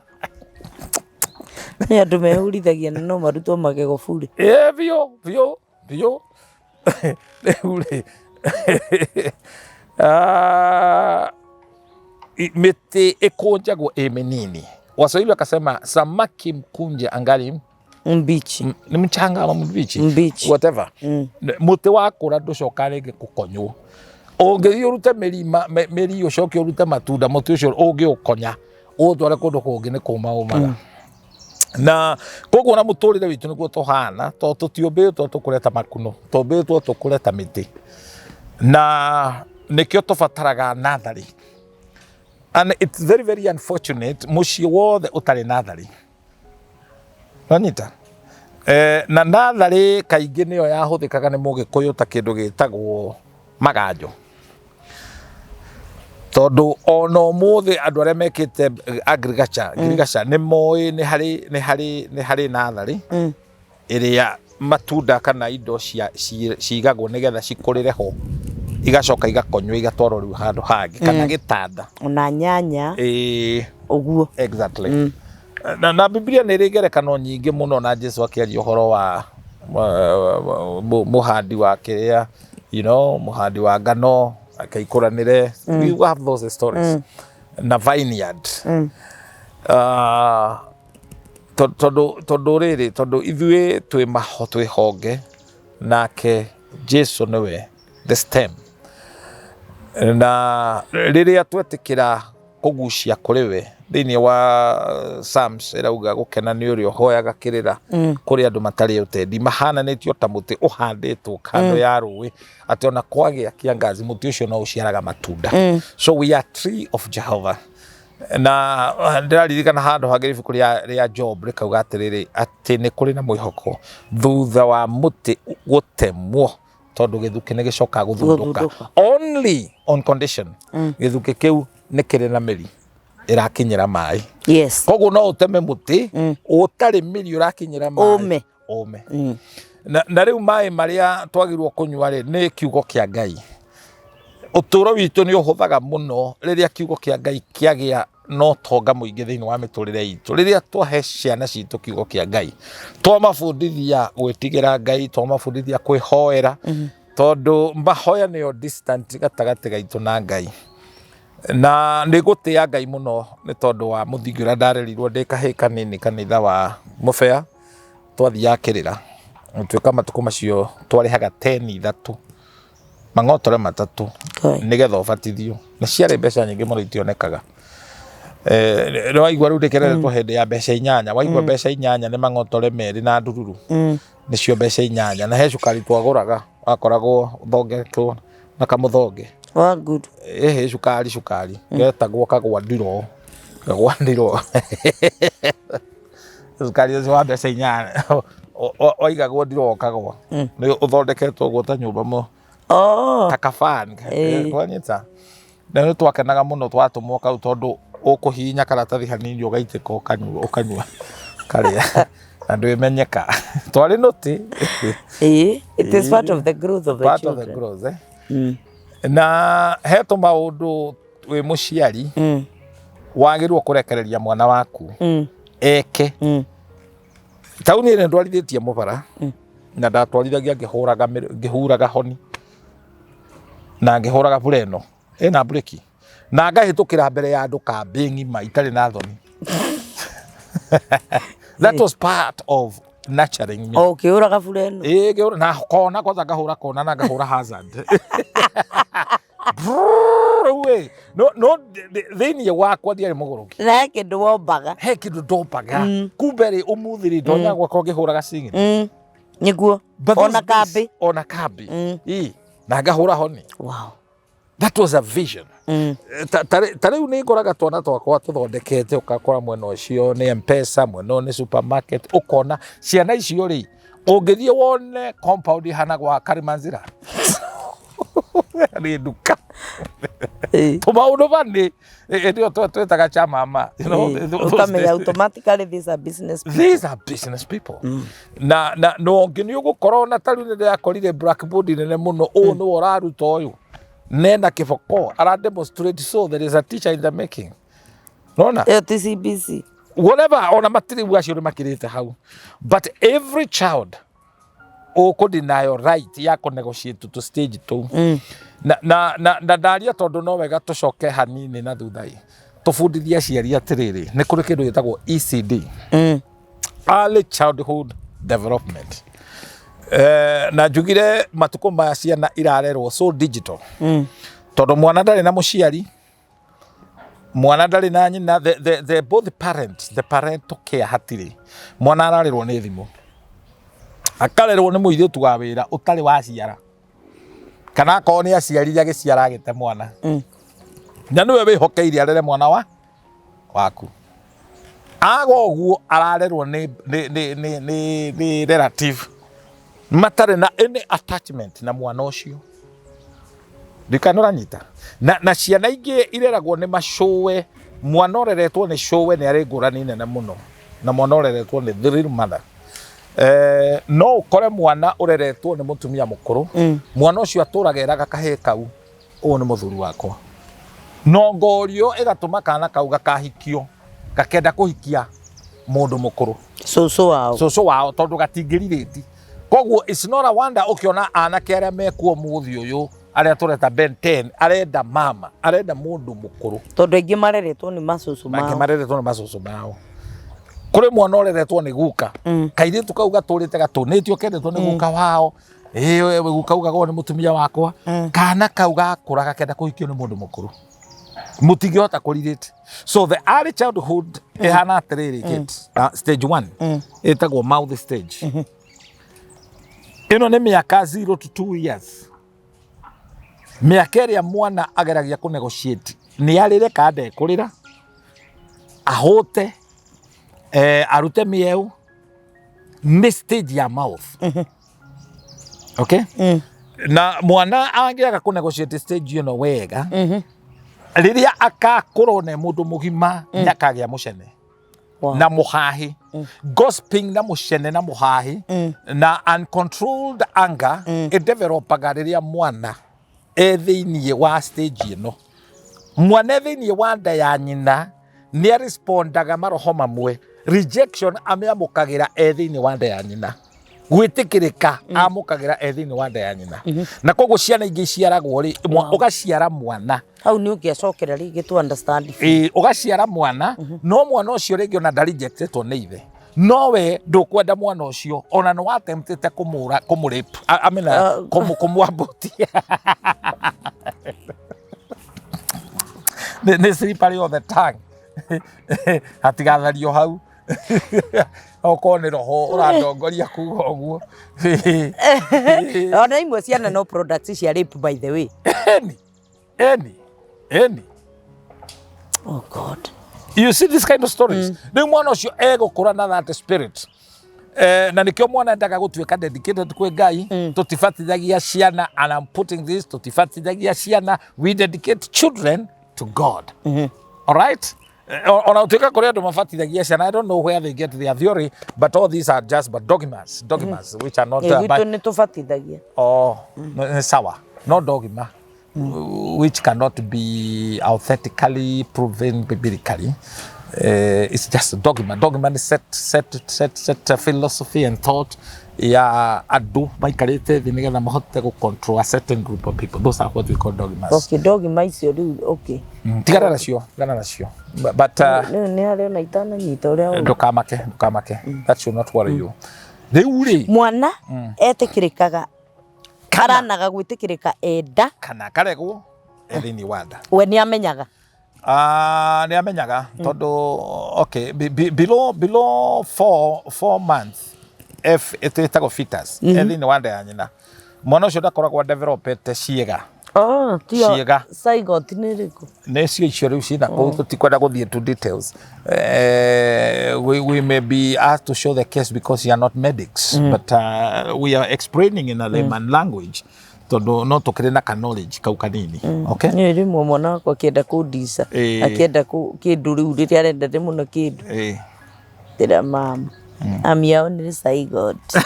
Nĩ andũ mehurithagia na no marutwo magego bure. Ĩĩ, biũ biũ biũ. Rĩu rĩ, mĩtĩ ĩkũnjagwo ĩ mĩnini. Waswahili wakasema samaki mkunje angali mbichi. Nĩ mchanga ama mbichi? Mbichi. Whatever. Mũtĩ wakũra ndũcoka rĩngĩ kũkonywo. Ũngĩthiĩ ũrute mĩri ũcoke ũrute matunda, mũtĩ ũcio ũngĩũkonya ũtware kũndũ kũngĩ nĩ kũma ũmaga. Na koguo na mũtũrĩre witũ nĩguo tũhana, to tũtiũmbĩtwo tũkũre ta makuno, tũmbĩtwo tũkũre ta mĩtĩ. Na nĩkĩo tũbataraga natharĩ. And it's very very unfortunate mũciĩ wothe ũtarĩ natharĩ. Wanyita? Na natharĩ kaingĩ nĩyo yahũthĩkaga nĩ mũgĩkũyũ ta kĩndũ gĩtagwo maganjo. Tondũ ona ũmũthĩ andũ arĩa mekĩte agriculture, agriculture nĩ moĩ nĩ harĩ natharĩ ĩrĩa matunda kana indo cigagwo nĩgetha cikũrĩre ho, igacoka igakonywo igatwarwo rĩu handũ hangĩ kana gĩtanda. Ona nyanya. Ũguo. Exactly. Na Biblia nĩ ĩrĩ ngerekano nyingĩ mũno na Jesu akĩaria ũhoro wa mũhandi wa kĩrĩa, mũhandi wa ngano akaikũranĩre. We have those stories. Na vineyard. Tondũ rĩrĩ, tondũ ithuĩ twĩ maho, twĩ honge, nake Jesu nĩwe the stem. Na rĩrĩa twetĩkĩra kũgucia kũrĩ we, thĩinĩ wa Psalms ĩrauga gũkena nĩ ũrĩa ũhoyaga kĩrĩra kũrĩ andũ matarĩ ũtendi, mahananĩtio ta mũtĩ ũhandĩtwo kando ya rũĩ, atĩ ona kwagĩa kĩangazi mũtĩ ũcio no ũciaraga matunda. So we are tree of Jehovah. Na ndĩraririkana handũ hangĩ ibuku rĩa Job rĩkauga atĩrĩrĩ, atĩ nĩ kũrĩ na mwĩhoko thutha wa mũtĩ gũtemwo, tondũ gĩthukĩ nĩ gĩcokaga gũthundũka. Gũthundũka. Only on condition gĩthukĩ kĩu nĩ kĩrĩ na mĩri ĩrakinyĩra maĩ. Koguo no ũteme mũtĩ ũtarĩ mĩri ũrakinyĩra maĩ. Ũme. Ũme. Na rĩu maĩ marĩa twagĩrĩirwo kũnyua rĩ, nĩ kiugo kĩa Ngai. Ũtũũro witũ nĩ ũhũthaga mũno rĩrĩa kiugo kĩa Ngai kĩagĩa na ũtonga mũingĩ thĩinĩ wa mĩtũrĩre itũ. Rĩrĩa twahe ciana citũ kiugo kĩa Ngai, twamabundithia gwĩtigĩra Ngai, twamabundithia kwĩhoera, tondũ mahoya nĩyo distant gatagatĩ gaitũ na Ngai. Na nĩ ngũtĩa Ngai mũno nĩ tondũ wa mũthingi ũrĩa ndarerirwo ndĩ kahĩĩ kanini kanitha wa Mũbĩa, twathiaga kĩrĩra. Gũtuĩka matukũ macio twarĩhaga teni ithatũ, mang'otore matatũ, nĩgetha ũbatithio. Na ciarĩ mbeca nyingĩ mũno itionekaga. Nĩ waigua rĩu ndĩkereretwo hĩndĩ ya mbeca inyanya, waigua mbeca inyanya nĩ mang'otore merĩ na ndururu. Nĩcio mbeca inyanya. Na he cukari twagũraga, wakoragwo ũthongetwo na kamũthonge. Wa good. Ĩhĩ, cukari cukari getagwo kagwandiro, kagwandiro, cukari ũcio wa mbeca 8 waigagwo ndiro kagwa nĩ ũthondeketwo ũguo ta nyũmba mo Oh. ta kaban. Kwanyita na nĩ twakenaga mũno twatũmwo kau, tondũ ũkũhihinya karatathi hanini ũgaitĩka, ũkanyua, ũkanyua karĩa na ndwĩmenyeka twarĩ nũti. It is part of the growth of the Part of the children. growth, eh? Na he tũmaũndũ wĩ mũciari wagĩrĩirwo kũrekereria mwana waku eke. Tauni ĩrĩa ndwarithĩtie mũbara na ndatwarithagia ngĩhũraga ngĩhuraga honi na ngĩhũraga bureno ĩna breki na ngahĩtũkĩra mbere ya andũ kambĩ ng'ima itarĩ na thoni. That was part of nurturing me. O ũkĩũraga bureno. Ĩĩ, ngĩhũra na kona kwanza, ngahũra kona na ngahũra hazard. Rĩu ĩ, no thĩinĩ wakwa ndiarĩ mũgũrũki. Na he kĩndũ wombaga. He kĩndũ ndombaga. Kumbe rĩ, ũmũthĩ rĩ, ndonya gwakwa ngĩhũraga cing'ini. Nĩguo. But those Ona days, kambĩ. Ona kambĩ. Ĩ, na ngahũra honi. That was a vision. Ta rĩu nĩ ngoraga twana twakwa tũthondekete, ũgakora mwena ũcio nĩ Mpesa, mwena ũyũ nĩ supermarket, ũkona ciana icio rĩ, ũngĩthiĩ wone compound ihana gwa Karimanzira nĩ nduka. Tũmaũndũ bani hĩndĩ ĩyo twetaga cha mama, you know, those Ũkamenya days. automatically these are business people. These are business people. Na no ũngĩ nĩ ũgũkora ona ta rĩu nĩ ndĩrakorire blackboard nene mũno, ũũ nĩwe ũraruta ũyũ nena kĩboko ara demonstrate, so there is a teacher in the making, nona. Ĩyo ti CBC. Whatever, ona matirĩ acio nĩ makĩrĩte hau, but every child ũkũ right ya kũ negotiate to stage tũu. Na ndaria tondũ no wega tũcoke hanini na thutha ĩ tũbundithie aciari atĩrĩrĩ, nĩ kũrĩ kĩndũ gĩtagwo ECD, early childhood development. Na njugire matukũ maya ciana irarerwo so digital, tondũ mwana ndarĩ na mũciari, mwana ndarĩ na nyina, the both parents, the parental care hatirĩ. Mwana ararerwo nĩ thimũ, akarerwo nĩ mũirĩtu wa wĩra ũtarĩ waciara, kana akorwo nĩ aciarire, agĩciara agĩte mwana, na nĩwe wĩhokeire arere mwana wa waku. Aga ũguo ararerwo nĩ relative matarĩ na any attachment na mwana ũcio. Ndikana ũranyita na ciana ingĩ ireragwo nĩ macũwe. Mwana ũreretwo nĩ cũwe nĩ arĩ ngũrani nene mũno na mwana ũreretwo nĩ the real mother. No ũkore mwana ũreretwo nĩ mũtumia mũkũrũ, mwana ũcio atũraga eraga kahĩĩ kau, "Ũyũ nĩ mũthuri wakwa." No ngorio ĩgatũma kana kau gakahikio, gakenda kũhikia mũndũ mũkũrũ. Cũcũ wao. Cũcũ wao, tondũ gatingĩrirĩti. Koguo it's not a wonder ũkĩona anake arĩa mekuo mũthĩ ũyũ, arĩa tũreta Ben 10, arenda mama, arenda mũndũ mũkũrũ. Tondũ aingĩ mareretwo nĩ macũcũ Mangĩ mao. mareretwo nĩ macũcũ mao. Kũrĩ mwana ũreretwo nĩ guka, kairĩtu kau gatũrĩte gatũnĩtio, kendetwo nĩ guka wao. Ĩĩ, we guka ugagwo nĩ mũtumia wakwa. Kana kau gakũra gakenda kũhikio nĩ mũndũ mũkũrũ, mũtingĩhota kũrirĩte. So the early childhood ĩhana atĩrĩrĩ, Kate, stage 1 ĩtagwo mouth stage. Ĩno nĩ mĩaka 0 to 2 years, mĩaka ĩrĩa mwana ageragia kũ negotiate nĩ arĩre kana ndekũrĩra, ahũte, arute mĩeũ. Nĩ stage ya mouth, okay? Na mwana angĩaga kũ negotiate stage ĩno wega, rĩrĩa akakũrwo nĩ mũndũ mũgima, nĩ akagĩa mũcene na mũhahi, gossiping na mũcene na mũhahi na uncontrolled anger. Ĩdevelopaga rĩrĩa mwana e thĩiniĩ wa stage ĩno. Mwana e thĩiniĩ wa nda ya nyina nĩ arespondaga maroho mamwe. Rejection amĩamũkagĩra e thĩiniĩ wa nda ya nyina, gwĩtĩkĩrĩka amũkagĩra e thĩiniĩ wa nda ya nyina. Na koguo ciana ingĩ iciaragwo rĩ, ũgaciara mwana Hau nĩ ũngĩacokera rĩngĩ to understand. Ĩĩ, ũgaciara mwana, no mwana ũcio rĩngĩ ona ndarejectetwo nĩ ithe, no we ndũkwenda mwana ũcio, ona nĩ watemptĩte kũmũra, kũmũrape, I mean, kũmwambutia. Nĩ slippery on the tongue, hatigathario hau, okorwo nĩ roho ũrandongoria kuga ũguo. Ona imwe ciana no products cia rape, by the way. Ĩni. Eni eni. Oh God. You see this kind of stories. Rĩu mwana ũcio egũkũra na that spirit. Na nĩkĩo mwana endaga gũtuĩka dedicated kwĩ Ngai. Tũtibatithagia ciana, and I'm putting this, tũtibatithagia ciana, we dedicate children to God. All right? Ona gũtuĩka kũrĩ andũ mabatithagia ciana, I don't know where they get their theory, but all these are just but dogmas which are not Gwitũ nĩ tũbatithagia. Oh, nĩ sawa, no dogma which cannot be authentically proven biblically. It's just a dogma. Dogma ni set philosophy and thought ya andũ maikarĩte thĩ nĩgetha mahote gũ control a certain group of people. Those are what we call dogmas. Okay, dogma icio rĩu, okay. Tigana nacio, tigana nacio. But Rĩu nĩ harĩ ona itananyita ũrĩa ndũkamake, ndũkamake. That should not worry you. Rĩu rĩ, mwana etĩkĩrĩkaga karanaga gwĩtĩkĩrĩka enda kana karegwo e thĩinĩ wa nda. We nĩ amenyaga. Nĩ amenyaga tondũ, okay, below 4 months, F ĩtagwo fetus, e thĩinĩ wa nda ya nyina, mwana ũcio ndakoragwo developete ciĩga. Oh, tio. Ciĩga. Zygote nĩ ĩrĩkũ? Nĩcio icio rĩu ciĩna kũu, tũtikwenda gũthiĩ to details. We may be asked to show the case because you are not medics, but we are explaining in a layman language tondũ no tũkĩrĩ na ka knowledge kau kanini, okay? Nĩ rĩmwe mwana wakwa akĩenda kũndica, akĩenda kĩndũ rĩu rĩrĩa arenda mũno kĩndũ, ndĩra mama, I'm your only zygote.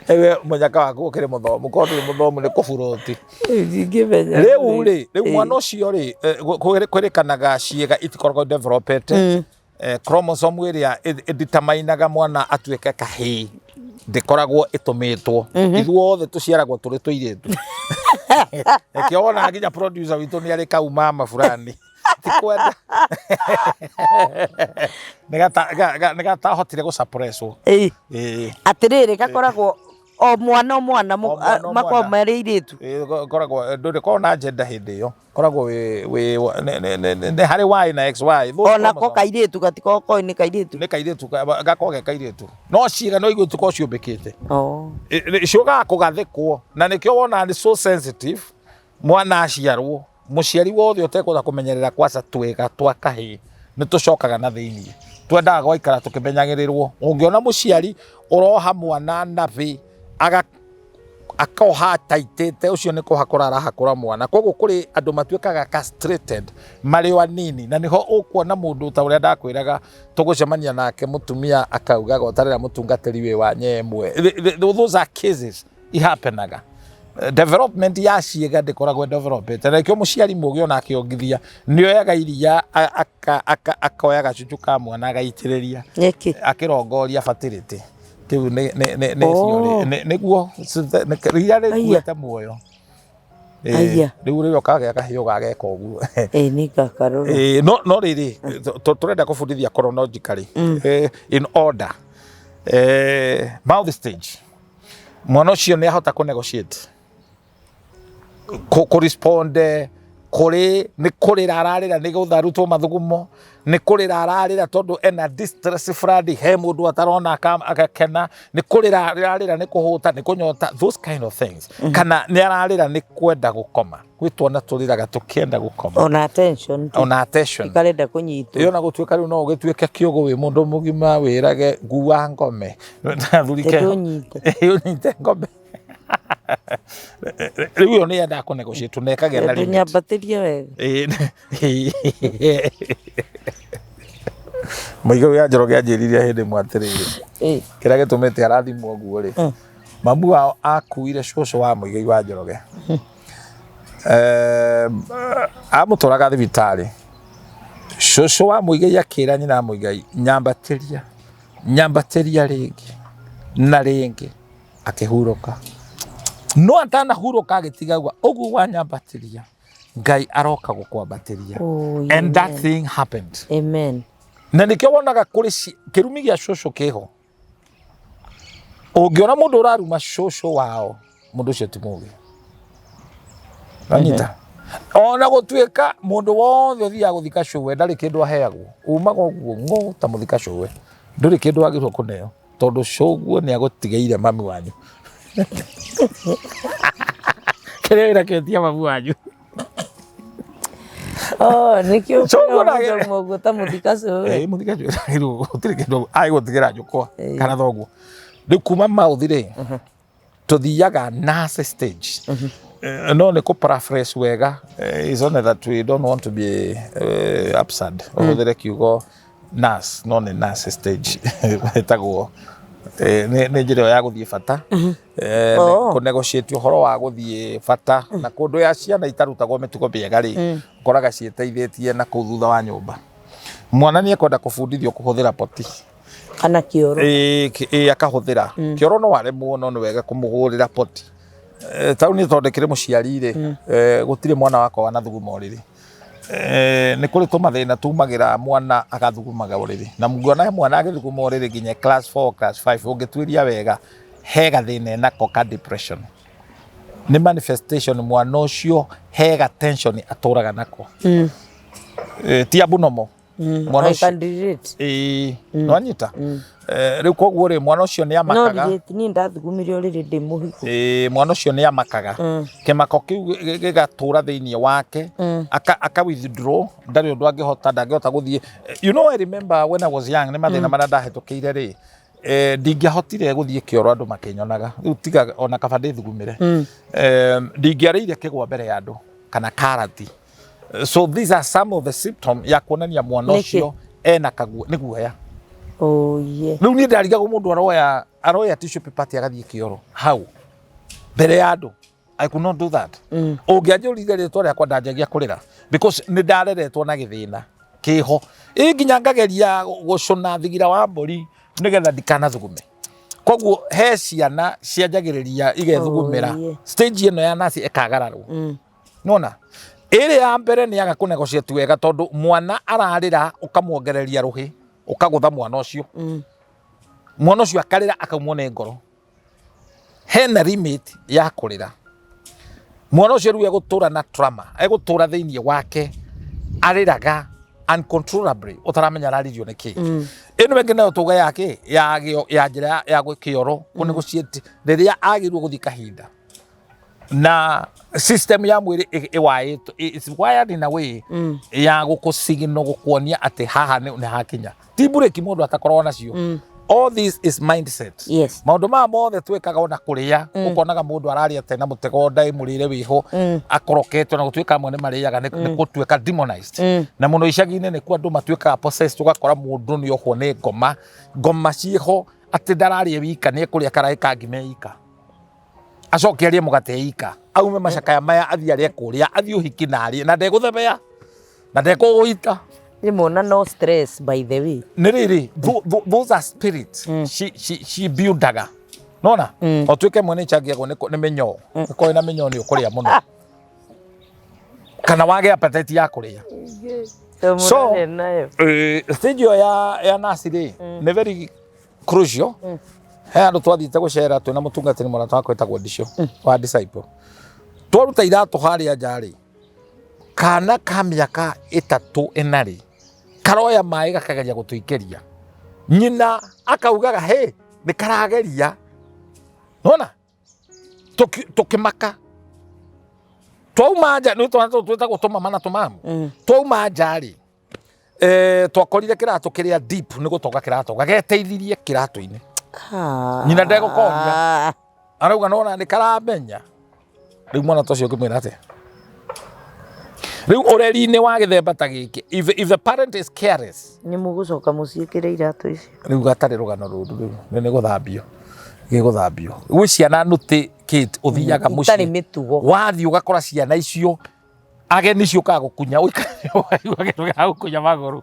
Ewe mũnyaka waku ũkĩrĩ mũthomu, korwo ndũrĩ mũthomu nĩ kũburoti. Ndingĩmenya. Rĩu rĩ, rĩu mwana ũcio rĩ, kwĩrĩkanaga ciĩga itikoragwo developete. Chromosome ĩrĩa ĩdeterminaga mwana atuĩke kahĩĩ ndĩkoragwo ĩtũmĩtwo. Ithuothe tũciaragwo tũrĩ tũirĩtu. Nĩkĩo wonaga nginya producer witũ nĩ arĩ kau mama fulani tikwenda nĩ gatahotire gũsuppresswo. Ĩĩ. Atĩrĩrĩ, gakoragwo o mwana o mwana O mwana o makoragwo mwana. marĩ airĩtu. Ĩĩ, koragwo ndũrĩ korwo na agenda hĩndĩ ĩyo, koragwo wĩ nĩ harĩ Y na XY. Those Onako chromosomes. Kairĩtu gatikoragwo koĩ nĩ kairĩtu. Nĩ kairĩtu, gakoragwo ge kairĩtu, no ciĩga no igue itikoragwo ciũmbĩkĩte. Oh. Ciũkaga kũgathĩkwo, na nĩkĩo wonaga nĩ so sensitive. Mwana aciarwo, mũciari wothe ũtekwenda kũmenyerera kwaca twĩga twa kahĩĩ nĩ tũcokaga na thĩiniĩ, twendaga gwaikara tũkĩmenyagĩrĩrwo. Ũngĩona mũciari ũroha mwana nabĩ aga akoha ataitĩte, ũcio nĩ kũhakũra arahakũra mwana. Koguo kũrĩ andũ matuĩkaga castrated marĩ o anini, na nĩho ũkuona mũndũ ta ũrĩa ndakwĩraga tũgũcemania nake, mũtumia akauga gotarĩra mũtungatĩri wĩ wa nyemwe. Those are cases ihapenaga. Development ya ciĩga ndĩkoragwo developete, na nĩkĩo mũciari mũgĩ ona akĩongithia nĩ oyaga iria, akoya gacucu ka mwana agaitĩrĩria Nĩkĩ? Akĩrongoria fertility kĩu nĩ Oh. nĩguo iria rĩkuĩte muoyo. Aya. Rĩu rĩrĩa ũkagĩa kahiũ gageka ũguo. Ĩĩ, nĩ ngakarora. Ĩĩ, no rĩrĩ, tũrenda kũbundithia chronologically, in order. Mouth stage, mwana ũcio nĩ ahota kũ negotiate, kũ respond kũrĩ nĩ kũrĩra ararĩra nĩ gũtharutwo mathugumo, nĩ kũrĩra ararĩra tondũ ena distress fulani, he mũndũ atarona agakena, nĩ kũrĩra ararĩra nĩ kũhũta, nĩ kũnyota, those kind of things, kana nĩ ararĩra nĩ kwenda gũkoma. Gwĩ twana tũrĩraga tũkĩenda gũkoma. Ona attention tu. Ona attention. Ikarenda kũnyitwo. Ĩyo na gũtuĩka rĩu no ũgĩtuĩke kĩũgũ wĩ mũndũ mũgima wĩrage ngua ngome thurike. Tondũ ũnyite. Ũnyite ngome. Rĩu ĩyo nĩ yendaga kũ negotiate na ĩkagĩa na limit. Ndũnyambatĩrie wega. Ĩĩ, Mũigai wa Njoroge anjĩrire hĩndĩ ĩmwe atĩrĩrĩ, kĩrĩa gĩtũmĩte arathimwo ũguo rĩ, mamu wao akuire cũcũ wa Mũigai wa Njoroge. Amũtwaraga thibitarĩ, cũcũ wa Mũigai akĩra nyina wa Mũigai, "Nyambatĩria, nyambatĩria rĩngĩ na rĩngĩ." Akĩhurũka, no atanahurũka agĩtigagua ũguo, "Wanyambatĩria, Ngai aroka gũkwambatĩria." Oh, And that thing happened. Amen. Na nĩkĩo wonaga kũrĩ kĩrumi gĩa cũcũ kĩho. Ũngĩona mũndũ ũraruma cũcũ wao, mũndũ ũcio ti mũgĩ. Anyita ona gũtuĩka mũndũ wothe ũthiaga gũthika cũwe ndarĩ kĩndũ aheagwo, umaga ũguo ng'ũ ta mũthika cũwe, ndũrĩ kĩndũ wagĩrĩirwo kũneo tondũ cũguo nĩ agũtigĩire mami wanyu. Kĩrĩa wĩra kĩo mamu wanyu. Oh, nĩkĩo So, ũkoraga ũguo mũndũ auma ũguo ta mũthikacũ we. Ĩĩ mũthikacũ rĩu gũtirĩ kĩndũ agũtigĩra njũkwa kana thoguo. Rĩu kuma mouth rĩ, tũthiaga nurse stage. No nĩ kũ paraphrase wega. It's only that we don't want to be absurd. Ũhũthĩre kiugo nurse, no nĩ nurse stage ĩtagwo nĩ njĩra ĩyo ya gũthiĩ bata. Oh. Kũ negotiate ũhoro wa gũthiĩ bata na kũndũ ya ciana itarutagwo mĩtugo mĩega rĩ, ũkoraga ciĩteithĩtie na kũu thutha wa nyũmba. Mwana nĩ ekwenda kũbundithio kũhũthĩra poti. Kana kĩoro. Ĩĩ akahũthĩra kĩoro, no aremwo, no nĩ wega kũmũgũrĩra poti. Tau niĩ tondũ ndĩkĩrĩ mũciari rĩ, gũtirĩ mwana wakwa wanathuguma ũrĩrĩ. Nĩ kũrĩ tũmathĩna tumagĩra mwana agathugumaga ũrĩrĩ, na nguona mwana agĩthuguma ũrĩrĩ nginya class 4, class 5, ũngĩtuĩria wega he gathĩna enako ka depression, nĩ manifestation mwana ũcio he ga tension atũraga nako. Ti abnormal mwana I ũcio. can relate. Ĩĩ, nĩwanyita. Rĩu koguo rĩ, mwana ũcio nĩ No amakaga. relate, niĩ ndathugumire ũrĩrĩ ndĩ mũhiku. Ĩĩ, mwana ũcio nĩ amakaga. Kĩmako kĩu gĩgatũra thĩinĩ wake, aka withdraw, ndarĩ ũndũ angĩhota, ndangĩhota gũthiĩ. I remember when I was young, nĩ mathĩna marĩa ndahĩtũkĩire rĩ, ndingĩahotire gũthiĩ kĩoro andũ makĩnyonaga. Rĩu tiga ona kaba ndĩthugumĩre. Ndingĩarĩire kĩgwa mbere ya andũ kana karati. So these are some of the symptom ya kuonania mwana Nĩkĩ? ũcio ena kaguo, nĩ guoya. Oh, yeah. Rĩu niĩ ndarigagwo mũndũ aroya tissue paper atĩ agathiĩ kĩoro hau mbere ya andũ. I could not do that. Ũngĩanjũrire rĩtwa rĩakwa, ndanjagia kũrĩra because nĩ ndareretwo na gĩthĩna kĩho, ĩ nginya ngageria gũcũna thigira wa mbũri nĩgetha ndikanathugume. Koguo he ciana cianjagĩrĩria igethugumĩra. Oh, yeah. Stage ĩno ya nasi ĩkagararwo. Nona ĩrĩ ya mbere nĩ yaga kũ negotiate wega, tondũ mwana ararĩra ũkamwongereria rũhĩ, ũkagũtha mwana ũcio. Mwana ũcio akarĩra akaumwo nĩ ngoro. Hena limit ya kũrĩra. Mwana ũcio rĩu egũtũra na trauma, egũtũra thĩinĩ wake arĩraga uncontrollably, ũtaramenya araririo nĩ kĩ. Ĩno ĩngĩ nayo tuge ya kĩ ya ya njĩra ya kĩoro kũ negotiate rĩrĩa agĩrĩirwo gũthiĩ kahinda na system ya mwĩrĩ ĩwaĩtwo, it's wired in a way ya gũkũ signal, gũkuonia atĩ haha nĩ hakinya, ti breki mũndũ atakoragwo nacio. All this is mindset. Maũndũ maya mothe twĩkaga, ona kũrĩa, ũkonaga mũndũ ararĩa tena mũtego nda mũrĩre wĩho akoroketwo, na gũtuĩka amwe nĩ marĩaga nĩ gũtuĩka demonized, na mũno icagi-inĩ nĩkuo andũ matuĩkaga possessed. Ũgakora mũndũ nĩ ohwo nĩ ngoma, ngoma ciĩho atĩ ndararĩa wika, nĩ ekũrĩa karaĩ ka ngima ika, acoke arĩe mũgate ika, aume macakaya maya, athiĩ arĩe kũrĩa, athiĩ ũhiki na arĩe na ndegũthebea na ndekũgũita. Rĩmwe ona no stress, by the way. Nĩ rĩrĩ, those are spirits she buildaga nona o tuĩke mwe nĩ icangĩagwo nĩ mĩnyoo. Ũkorwo na mĩnyoo nĩ ũkũrĩa mũno kana wage appetite ya kũrĩa. So, Mũrarĩa nayo. Stage ĩyo ya nasi rĩ, nĩ very crucial. He handũ twathiĩte gũcera twĩna mũtungatĩri mũrata wakwa wĩtagwo Ndicio wa Disciple. Twaruta iratũ harĩa nja rĩ, kana ka mĩaka 3 4 rĩ, karoya maĩ gakageria gũtũikĩria. Nyina akaugaga he nĩ karageria, nona tũkĩmaka twauma nja nĩ twana tũtũ twĩtagwo tũmama na tũmamu. Twauma nja rĩ, twakorire kĩratũ kĩrĩa deep nĩ gũtoga kĩratoga geteithirie kĩratũ-inĩ. Nyina ndegũkoria. Arauga nona nĩ karamenya. Rĩu mwana ta ũcio ũngĩmwĩra atĩa? Rĩu ũreri-inĩ wa gĩthemba ta gĩkĩ, if the parent is careless, Nĩ mũgũcoka mũciĩkĩre iratũ icio. Rĩu gatarĩ rũgano rũru, rĩu nĩ gũthambio, gĩgũthambio gwĩ ciana nũtĩ kid ũthiaga Itarĩ mũciĩ mĩtugo. Wathiĩ ũgakora ciana icio ageni ciũkaga gũkunya, ũikaire ũkaigua kĩndũ gĩa gũkunya magũrũ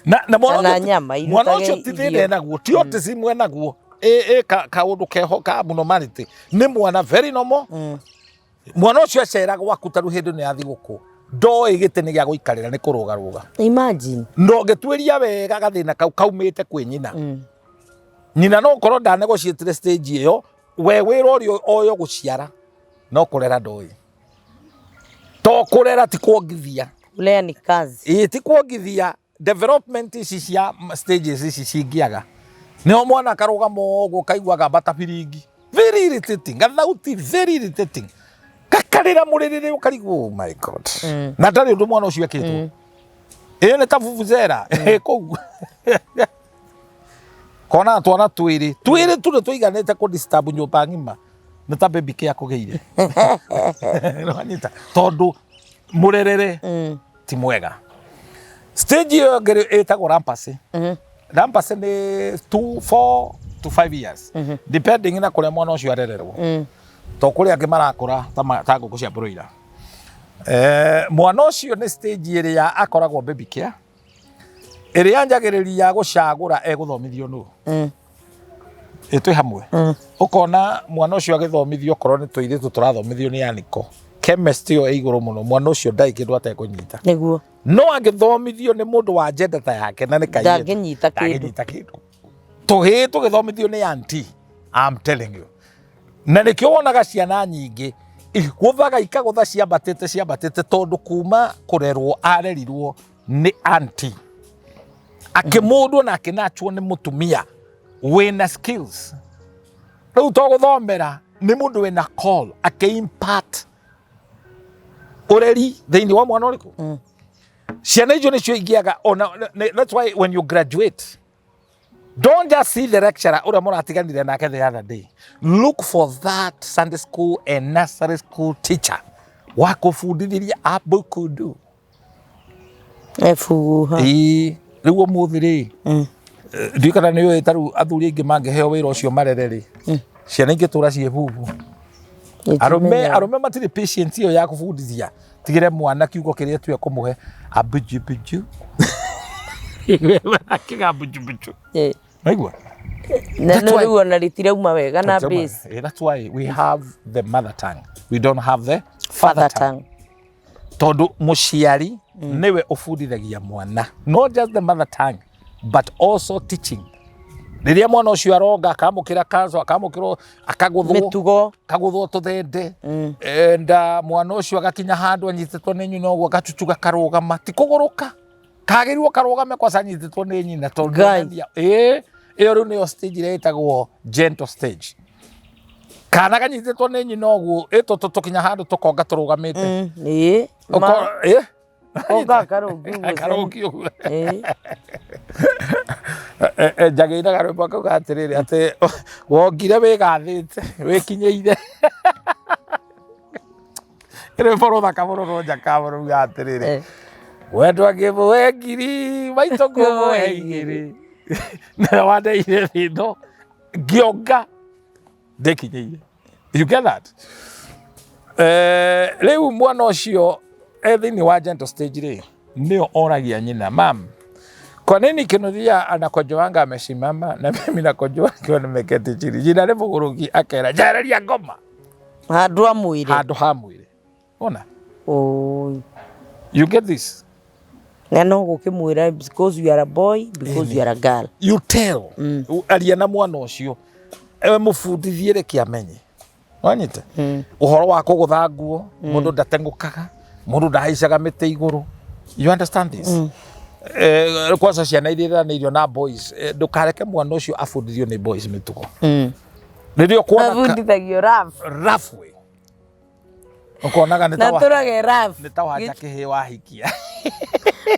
na mwana Kana ũcio nyama, mwana irutage ũcio ti thĩna irio. enaguo, ti autism enaguo, ĩ kaũndũ keho ka abnormality, nĩ mwana very normal. Mwana ũcio acera gwaku ta rĩu hĩndĩ ĩno ya thigũkũ, ndoĩ gĩtĩ nĩ gĩa gũikarĩra, nĩ kũrũgarũga. Imagine. Na ũngĩtuĩria wega, gathĩna kau kaumĩte kwĩ nyina. Nyina no ũkorwo ndanegotiatire stage ĩyo. We wĩra ũrĩa oyo gũciara, no kũrera ndoĩ, to kũrera ti kuongithia. Kulea ni kazi. Ĩĩ, ti kuongithia. Development ici cia stages ici cingĩaga, Nĩho mwana akarũgama ũguo kaigua gambata biringi. Very irritating. Gathauti very irritating. Gakarĩra mũrĩrĩrĩ ũkarigwo oh my God. Na ndarĩ ũndũ mwana ũcio ekĩtwo. Ĩyo nĩ ta vuvuzela ĩ kũu. Kona twana twĩrĩ twĩrĩ tu nĩ tũiganĩte kũ disturb nyũmba ng'ima nĩ ta baby care kũgĩire. Nĩwanyita? Tondũ mũrerere ti mwega. Stage ĩyo ĩngĩ ĩtagwo rampasi. Rampasi nĩ 2 4 to 5 years depending na kũrĩa mwana ũcio arererwo. To kũrĩ angĩ marakũra ta ta ngũkũ cia broiler. Mwana ũcio nĩ stage ĩrĩa akoragwo baby care ĩrĩa anjagĩrĩria gũcagũra egũthomithio nũ. Ĩ twĩ hamwe. Ũkona mwana ũcio agĩthomithio okorwo nĩ tũirĩtu tũrathomithio nĩ aniko chemistry ĩyo ĩ igũrũ mũno mwana ũcio ndarĩ kĩndũ atekũnyita. Nĩguo. No angĩthomithio nĩ mũndũ wa gender ta yake na nĩ kairĩtu Ndangĩnyita kĩndũ. ndangĩnyita kĩndũ. Tũhĩĩ tũgĩthomithio nĩ auntie, I'm telling you. Na nĩkĩo wonaga ciana nyingĩ igũthaga ikagũtha ciambatĩte ciambatĩte tondũ kuma kũrerwo arerirwo nĩ auntie. Akĩmũndwo na akĩnachwo nĩ mũtumia wĩna skills. Rĩu to gũthomera nĩ mũndũ wĩna call akĩ-impart ũreri thĩinĩ wa mwana ũrĩkũ. Ciana icio nĩcio ingĩaga ona that's why when you graduate don't just see the lecturer ũrĩa mũratiganire nake the other day. Look for that Sunday school and nursery school teacher wa kũbundithĩria abukudu. Ebuguha. Ĩĩ rĩu ũmũthĩ rĩ ndiũĩ kana nĩ ũĩ ta rĩu athuri aingĩ mangĩheo wĩra ũcio marere rĩ ciana ingĩtũra ciĩ bubu. Arũme arũme matirĩ patience ĩyo ya kũbundithia tigĩre mwana kiugo kĩrĩa tu ekũmũhe abujubuju. Akĩgambujubuju. Waigua? Na That's no why- rĩu ona rĩtirauma wega na base. That's why we have the mother tongue. We don't have the Father tongue. Tondũ mũciari nĩwe ũbundithagia mwana not just the mother tongue but also teaching. Rĩrĩa mwana ũcio aronga akamũkĩra kanco akamũkĩra akagũthwo Mĩtugo. akagũthwo tũthende and mwana ũcio agakinya handũ anyitĩtwo nĩ nyina ũguo agacucuga karũgama ti kũgũrũka kagĩrĩirwo karũgame kwaca anyitĩtwo nĩ nyina tondũ Ngai. onania ĩĩ ĩyo rĩu nĩyo stage ĩrĩa ĩtagwo gentle stage. Kana kanyitĩtwo nĩ nyina ũguo ĩ tũkinya handũ tũkonga tũrũgamĩte. Ĩĩ. Ĩ Konga karũngi ũguo. Karũngi ũguo. Ĩĩ. Njagĩire karwĩmbo kauga atĩrĩrĩ atĩ wongire wĩgathĩte wĩkinyĩire. Rwĩmbo rũthaka mũno rwa Njakabu rauga atĩrĩrĩ wendwo ngĩmũhe ngiri maitũ ngũmũhe igĩrĩ nĩwe wandeire thĩ ĩno ngĩonga ndĩkinyĩire. You get that? Rĩu mwana ũcio e thĩinĩ wa gentle stage rĩ nĩyo oragia nyina mam, kwa nini Kinuthia anakojoanga amesimama na mimi nakojoa nikiwa nimeketi chini? Nyina nĩ mũgũrũki akera njehereria ngoma Handũ amwĩre. Handũ hamwĩre. Ona? Oi. You get this? Na no gũkĩmwĩra because you are a boy, because you are a girl. You tell. Aria na mwana ũcio. Ewe mũbundithie reke amenye. Wanyita? Ũhoro wa kũgũtha nguo, mũndũ ndateng'ũkaga, mũndũ ndahaicaga mĩtĩ igũrũ. You understand this? Kwanza ciana iria ireranĩirio na boys, ndũkareke mwana ũcio abundithio nĩ boys mĩtugo. Rĩrĩa ũkuona Abundithagio rough. Rough way. Ũkonaga nĩ Na ta wa- tũrage rough. nĩ ta wanja kĩhĩ wahikia.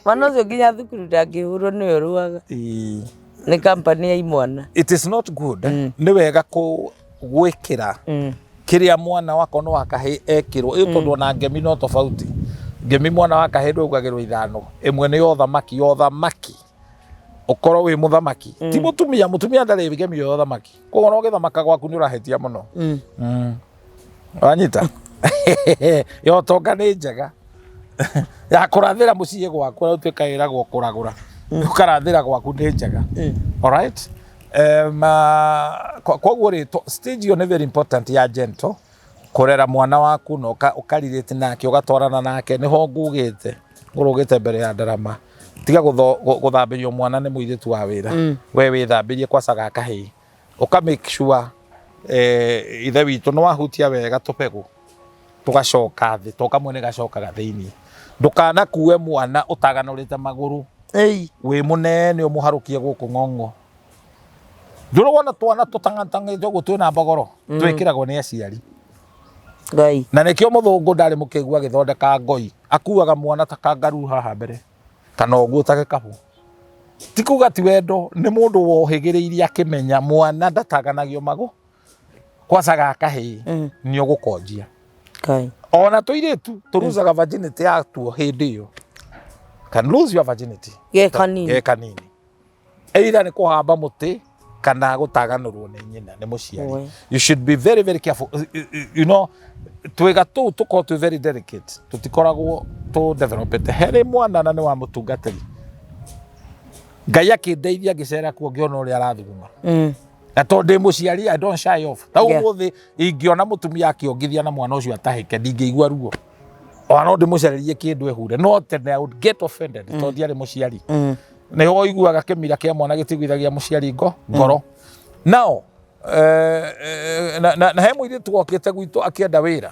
Mwana ũcio nginya thukuru ndangĩhũrwo nĩwe ũrũaga. Ĩĩ. Nĩ company ya imwana. It is not good. Nĩ wega gwĩkĩra kĩrĩa mwana wakwa no wa kahĩĩ ekĩrwo ĩ tondũ ona ngemi no tofauti. Ngemi mwana wa kahĩĩ ndwaugagĩrwo ithano ĩmwe nĩ ya ũthamaki ya ũthamaki ũkorwo wĩ mũthamaki ti mũtumia mũtumia ndarĩ ngemi ya ũthamaki koguo ona ũgĩthamaka gwaku nĩ ũrahĩtia mũno. Wanyita ya ũtonga nĩ njega ya kũrathĩra mũciĩ gwaku ũrĩa ũtuĩka ĩragwo kũragũra ũkarathĩra gwaku nĩ njega. Alright? Koguo rĩ stage ĩyo nĩ very important ya gentle kũrera mwana waku na ũkarirĩte nake ũgatwarana nake nĩho ngugĩte ngũrũgĩte mbere ya ndarama tiga gũthambĩrio mwana nĩ mũirĩtu wa wĩra we wĩthambĩrie kwaca ga kahĩĩ ũka make sure ithe witũ nĩ wahutia wega tũbegũ tũgacoka thĩ to kamwe nĩ gacokaga thĩinĩ ndũkanakue mwana ũtaganũrĩte magũrũ Ei. wĩ mũnene ũmũharũkie gũkũ ng'ong'o. Ndũrĩ wona twana tũtang'atang'ĩte ũguo twĩna mbogoro twĩkĩragwo nĩ aciari. Ngai. Na nĩkĩo mũthũngũ ndarĩ mũkĩgu agĩthondeka ngoi akuaga mwana ta kangaroo haha mbere kana ũguo ta gĩkabũ. Ti kuga ti wendo, nĩ mũndũ wohĩgĩrĩirie akĩmenya mwana ndataganagio magũ kwaca gakahĩĩ nĩ ũgũkonjia. Ngai. Ona tũirĩtu tũrucaga virginity yatuo hĩndĩ ĩyo. Can lose your virginity. Ge kanini. Ge kanini. Either nĩ kũhamba mũtĩ kana gũtaganũrwo nĩ nyina nĩ mũciari. We. You should be very very careful. You know, twĩga tũu tũkoragwo twĩ very delicate, tũtikoragwo tũ developete. Harĩ mwana na nĩ wa mũtungatĩri. Ngai akĩndeithia ngĩcera kuo ngĩona ũrĩa arathuguma. Na tondũ ndĩ mũciari I don't shy off. Ta ũmũthĩ ingĩona mũtumia akĩongithia na mwana ũcio atahĩke ndingĩigua ruo. Ona no ndĩmũcarĩrie kĩndũ ehure. No tene I would get offended tondũ ndiarĩ mũciari. Nĩ ũiguaga kĩmira kĩa mwana gĩtiguithagia mũciari ngoro. Now, na he mũirĩtu wokĩte gwitũ akĩenda wĩra.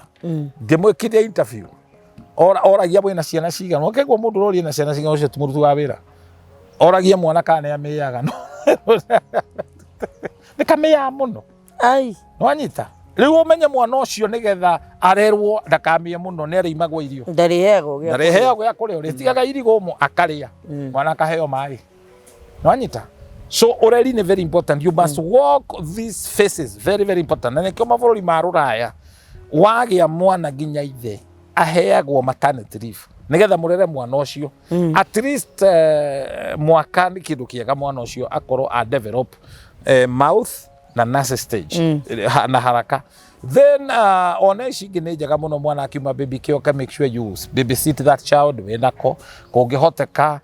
Ngĩmwĩkithia interview. Oragia wĩna ciana cigana. Ũkaigua mũndũ ũroria na ciana cigana ũcio ti mũruti wa wĩra. Oragia mwana kana nĩ amĩaga. Nĩ kamĩaga mũno. Ai. Nĩwanyita? Rĩu ũmenye mwana ũcio nĩgetha arerwo ndakamĩe mũno nĩ arĩimagwo irio. Ndarĩheagwo gĩa kũrĩa. Ndarĩheagwo gĩa kũrĩa. Ũrĩtigaga irigũ ũmũ akarĩa. Mwana akaheo maĩ. Nĩwanyita? So ũreri nĩ very important. You must walk these faces. Very very important. Na nĩkĩo mabũrũri ma rũraya wagĩa mwana nginya ithe aheagwo maternity leave nĩgetha mũrere mwana ũcio. At least mwaka nĩ kĩndũ kĩega mwana ũcio akorwo a develop mouth na nurse stage na haraka. Then ona ici ingĩ nĩ njega mũno mwana akiuma baby kĩoka, make sure you babysit that child wĩnako kũngĩhoteka.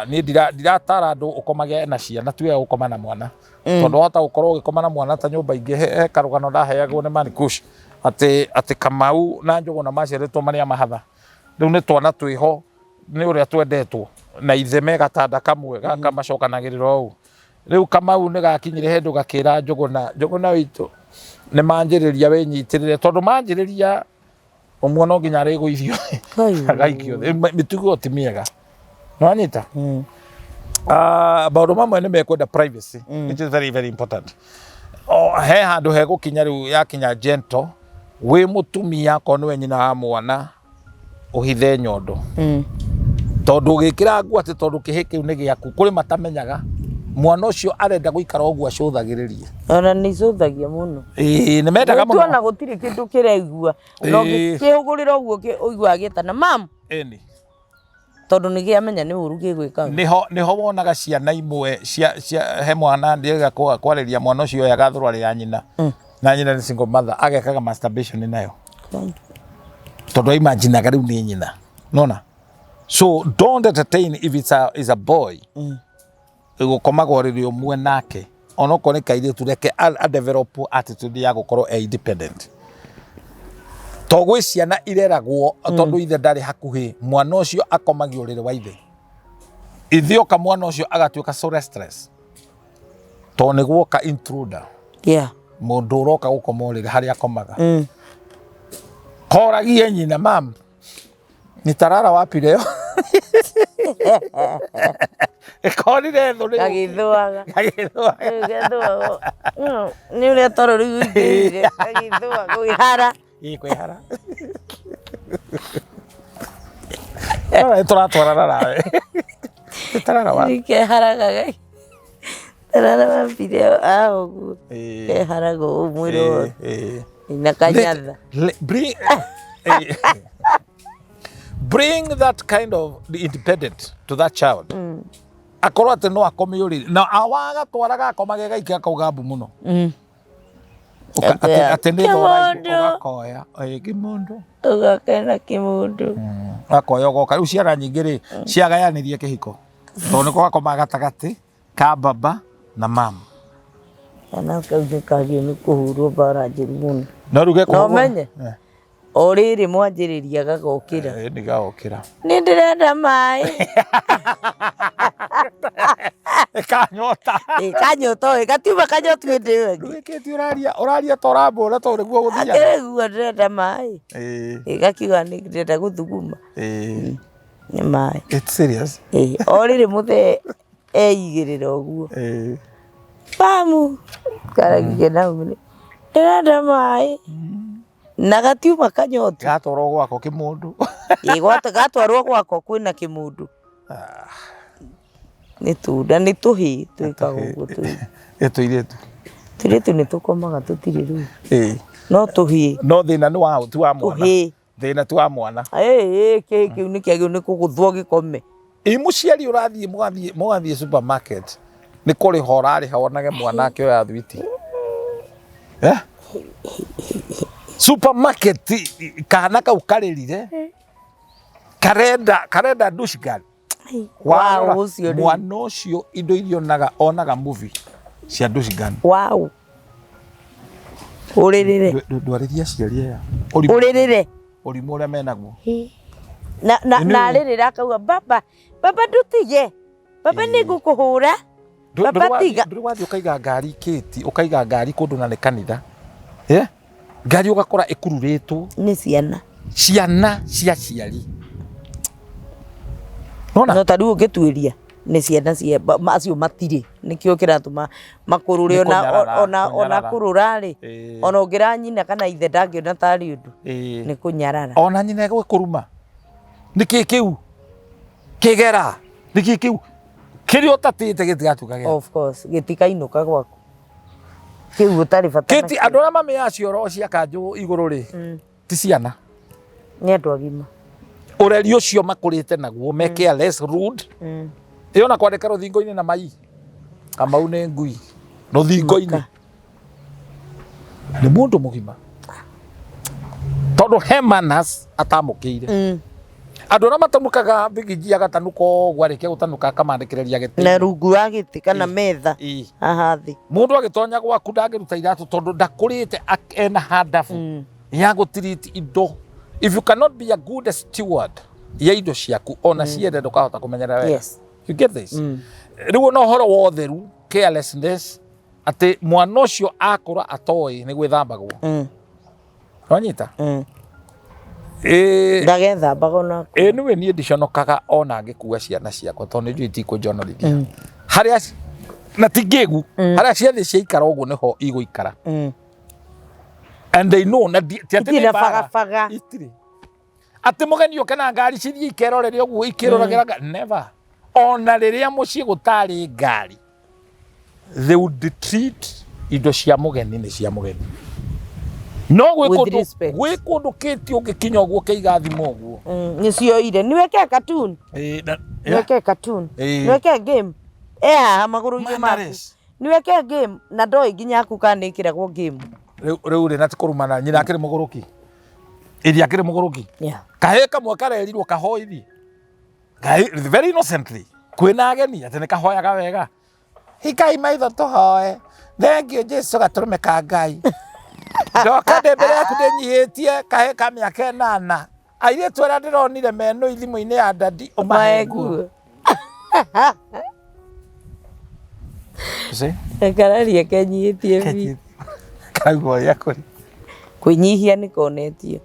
Niĩ ndiratara andũ ũkomage na ciana, ti wega gũkoma na mwana. Tondũ wahota gũkorwo ũgĩkoma na mwana ta nyũmba ingĩ, he karũgano ndaheagwo nĩ Mani Kush atĩ Kamau na Njũgũna maciarĩtwo marĩ a mahatha. Rĩu nĩ twana twĩho nĩ ũrĩa twendetwo na ithe me gatanda kamwe gaka macokanagĩrĩra ũũ. Rĩu Kamau nĩ gakinyire handũ gakĩra Njũgũna, Njũgũna witũ nĩ manjĩrĩria wĩnyitĩrĩre tondũ manjĩrĩria ũmwe no nginya arĩgũithio agaikio thĩ. Mĩtugo ti mĩega. Nĩwanyita? Maũndũ mamwe nĩ mekwenda privacy, which is very very important. He handũ hegũkinya rĩu yakinya gentle, wĩ mũtumia akorwo nĩwe nyina wa mwana ũhithe nyondo. Tondũ ũgĩkĩra nguo atĩ tondũ kĩhĩ kĩu nĩ gĩaku, kũrĩ matamenyaga mwana ũcio arenda gũikara ũguo acũthagĩrĩrie. Ona nĩ icũthagia mũno. Ĩĩ, nĩ mendaga Gwitũ mũno. ona gũtirĩ kĩndũ kĩraigua. Na ũngĩkĩhũgũrĩra ũguo ũiguaga gĩetana mam. Ĩni. Tondũ nĩ kĩamenya nĩ ũru gĩgwĩkaga. Nĩho wonaga ciana imwe cia he mwana ndĩrega kwarĩria mwana ũcio oyaga thũrwarĩ ya nyina. Na nyina nĩ single mother, agekaga masturbation nayo. Tondũ aimaginaga rĩu nĩ nyina. Nona? So don't entertain if it's a boy. Gũkomaga ũrĩrĩ ũmwe nake. Onokorwo nĩ kairĩtu reke a develop attitude ya gũkorwo e independent. To gwĩ ciana ireragwo tondũ ithe ndarĩ hakuhĩ, mwana ũcio akomagio ũrĩrĩ wa ithe. Ithe oka mwana ũcio agatuĩka so restless. Tondũ nĩ guoka intruder. Mũndũ ũroka gũkoma ũrĩrĩ harĩa akomaga. Koragie nyina, mam, nitarara wapi leo? Ĩkorire thũ nĩ Gagĩthũaga. Gagĩthũaga. Gagĩthũaga. Nĩ ũrĩa toro rĩu ũingĩrire. Gagĩthũaga kwĩhara. Ĩ kwĩhara. No nĩ tũratwarana nawe. Nitarara wapi? Keharaga gagĩ. Tarara wapi leo? Ah, ũguo. Keharaga ũũ mwĩrĩ wothe. Na kanyatha. Bring that kind of independent to that child. Akorwo atĩ no akome ũrĩrĩ. Na awagatwaraga akomage gaike akauga mbu mũno. Atĩ nĩ thora Kĩmũndũ. ũgakoya. Ĩ, kĩmũndũ. Ũgakena kĩmũndũ. Ũgakoya ũgoka. Rĩu ciana nyingĩ rĩ, ciagayanirie kĩhiko. Tondũ nĩko gakomaga gatagatĩ ka baba na mama. Kana kau nĩ kagĩrĩirwo nĩ kũhũrwo mbara njũru mũno. No rĩu gekũhũrwo. No ũmenye? O rĩrĩ mwanjĩrĩria gagokĩra. Nĩ gagokĩra. Nĩ ndĩrenda maĩ. Kanyota. Kanyota ĩ, gatiuma kanyotu hĩndĩ ĩyo ĩngĩ. Ndũgĩkĩtie ũraria ta ũrambũra tondũ nĩguo gũthiaga. Akĩrĩgua ndĩrenda maĩ. Gakiuga nĩ ndĩrenda gũthuguma. Nĩ maĩ. It's serious. O rĩrĩ mũthee eigĩrĩra ũguo. Mamu karagike na ndĩrenda maĩ na gatiuma kanyotu. Gatwarwo gwako kĩmũndũ. Ĩ, gatwarwo gwakwa kwĩna kĩmũndũ. Nĩ tunda nĩ tũhĩ twĩkaga ũguo tũhĩ. Ĩ tũirĩtu. Tũirĩtu nĩ tũkomaga tũtirĩ rũu. Ĩ. No tũhĩ. No thĩna nĩ wa ti wa mwana. Tũhĩ. Thĩna ti wa mwana. Ĩ, kĩhĩ kĩu nĩ kĩagĩrĩirwo nĩ kũgũthwo gĩkome. Ĩ mũciari ũrathiĩ mũgathiĩ supermarket nĩ kũrĩha ũrarĩha wonage mwana akĩoya thwiti. Eh? Supermarket kana kau karĩrire karenda dushgan. Wow, ũcio rĩu. Mwana ũcio indo iria onaga movie cia dushgan. Wow. Ũrĩrĩre. Ndwarĩria aciari aya. Ũrĩrĩre. Ũrimũ ũrĩa menaguo. Na na arĩrĩra akauga baba, baba ndũtige. Baba nĩ ngũkũhũra. Baba tiga. Ndũrĩ wathiĩ ũkaiga ngari kĩti, ũkaiga ngari kũndũ na nĩ kanitha. Eh? Ngari ũgakora ĩkururĩtwo. Nĩ ciana. Ciana cia aciari. Nona? No ta rĩu ũngĩtuĩria nĩ ciana cia acio matirĩ nĩkĩo kĩratũma makũrũre ona kũrũra rĩ ona ũngĩra nyina kana ithe ndangĩona tarĩ ũndũ nĩ kũnyarara. Ona nyina egũkũruma. Nĩkĩ kĩu? Kĩgera. Nĩkĩ kĩu? Kĩrĩa ũtatĩte gĩtigatuĩka gĩaku. Of course, gĩtikainũka gwaku. Kĩu ũtarĩ bata. Kĩti andũ arĩa mamĩaga cioro cia kanjũ igũrũ rĩ, ti ciana. Nĩ andũ agima. Ũreri ũcio makũrĩte naguo, me careless, rude. Ĩ ona kwandĩka rũthingo-inĩ na mai. Kamau nĩ ngui. Rũthingo-inĩ. Nĩ mũndũ mũgima. Tondũ he manners atamũkĩire. Andũ arĩa matanukaga bigiji agatanuka ũguo arĩkia gũtanuka akamandĩkĩrĩria gĩtĩ. Na rungu wa gĩtĩ kana metha haha thĩ. Mũndũ agĩtonya gwaku ndangĩruta iratũ tondũ ndakũrĩte ena handabu ya gũtiriti indo. If you cannot be a good steward ya indo ciaku ona ciende ndũkahota kũmenyerera wega. Yes. You get this? Rĩu ona ũhoro wa ũtheru, carelessness, atĩ mwana ũcio akũra atoĩ nĩ gwĩthambagwo. Wanyita? Ndagethambaga ona. Ĩ nĩwe niĩ ndiconokaga ona ngĩkua ciana ciakwa tondũ nĩ njũĩ itikũnjonorithia. Harĩa na ti ngĩgu, harĩa ciathiĩ ciaikara ũguo nĩho igũikara. And they know na ti atĩ Itirĩ nĩ na mbara. bagabaga. Itirĩ. Atĩ mũgeni oke na ngari cithiĩ ikerorere ũguo ikĩroragĩra ngari. Never. Ona rĩrĩa mũciĩ gũtarĩ ngari, they would treat indo cia mũgeni nĩ cia mũgeni. No gwĩ With kũndũ respect. gwĩ kũndũ kĩti ũngĩkinya ũguo ũkĩiga thimũ ũguo. Nĩ cioire. Nĩweke cartoon. Nĩweke cartoon. Nĩweke game. E haha magũrũ-inĩ maku. Manners. Nĩweke game na ndoĩ nginya aku kana nĩ ĩkĩragwo game. Rĩu rĩ na ti kũrumana nyina akĩrĩ mũgũrũki. Ĩrĩa akĩrĩ mũgũrũki. Kahĩĩ kamwe karerirwo kahoithi. Kahĩĩ very innocently. Kwĩna ageni atĩ nĩ kahoyaga wega. Hikai maitho tũhoe. Thank you Jesu gatũrũme ka Ngai. Ndoka ndĩ mbere yaku ndĩnyihĩtie kahĩĩ ka mĩaka ĩnana. Airĩtu arĩa ndĩronire menũi thimũ-inĩ ya dadi ũmahe nguo. See? Kararia kenyihĩtie biũ. Karauga ũrĩa kũrĩ. Kwĩnyihia nĩ konetio.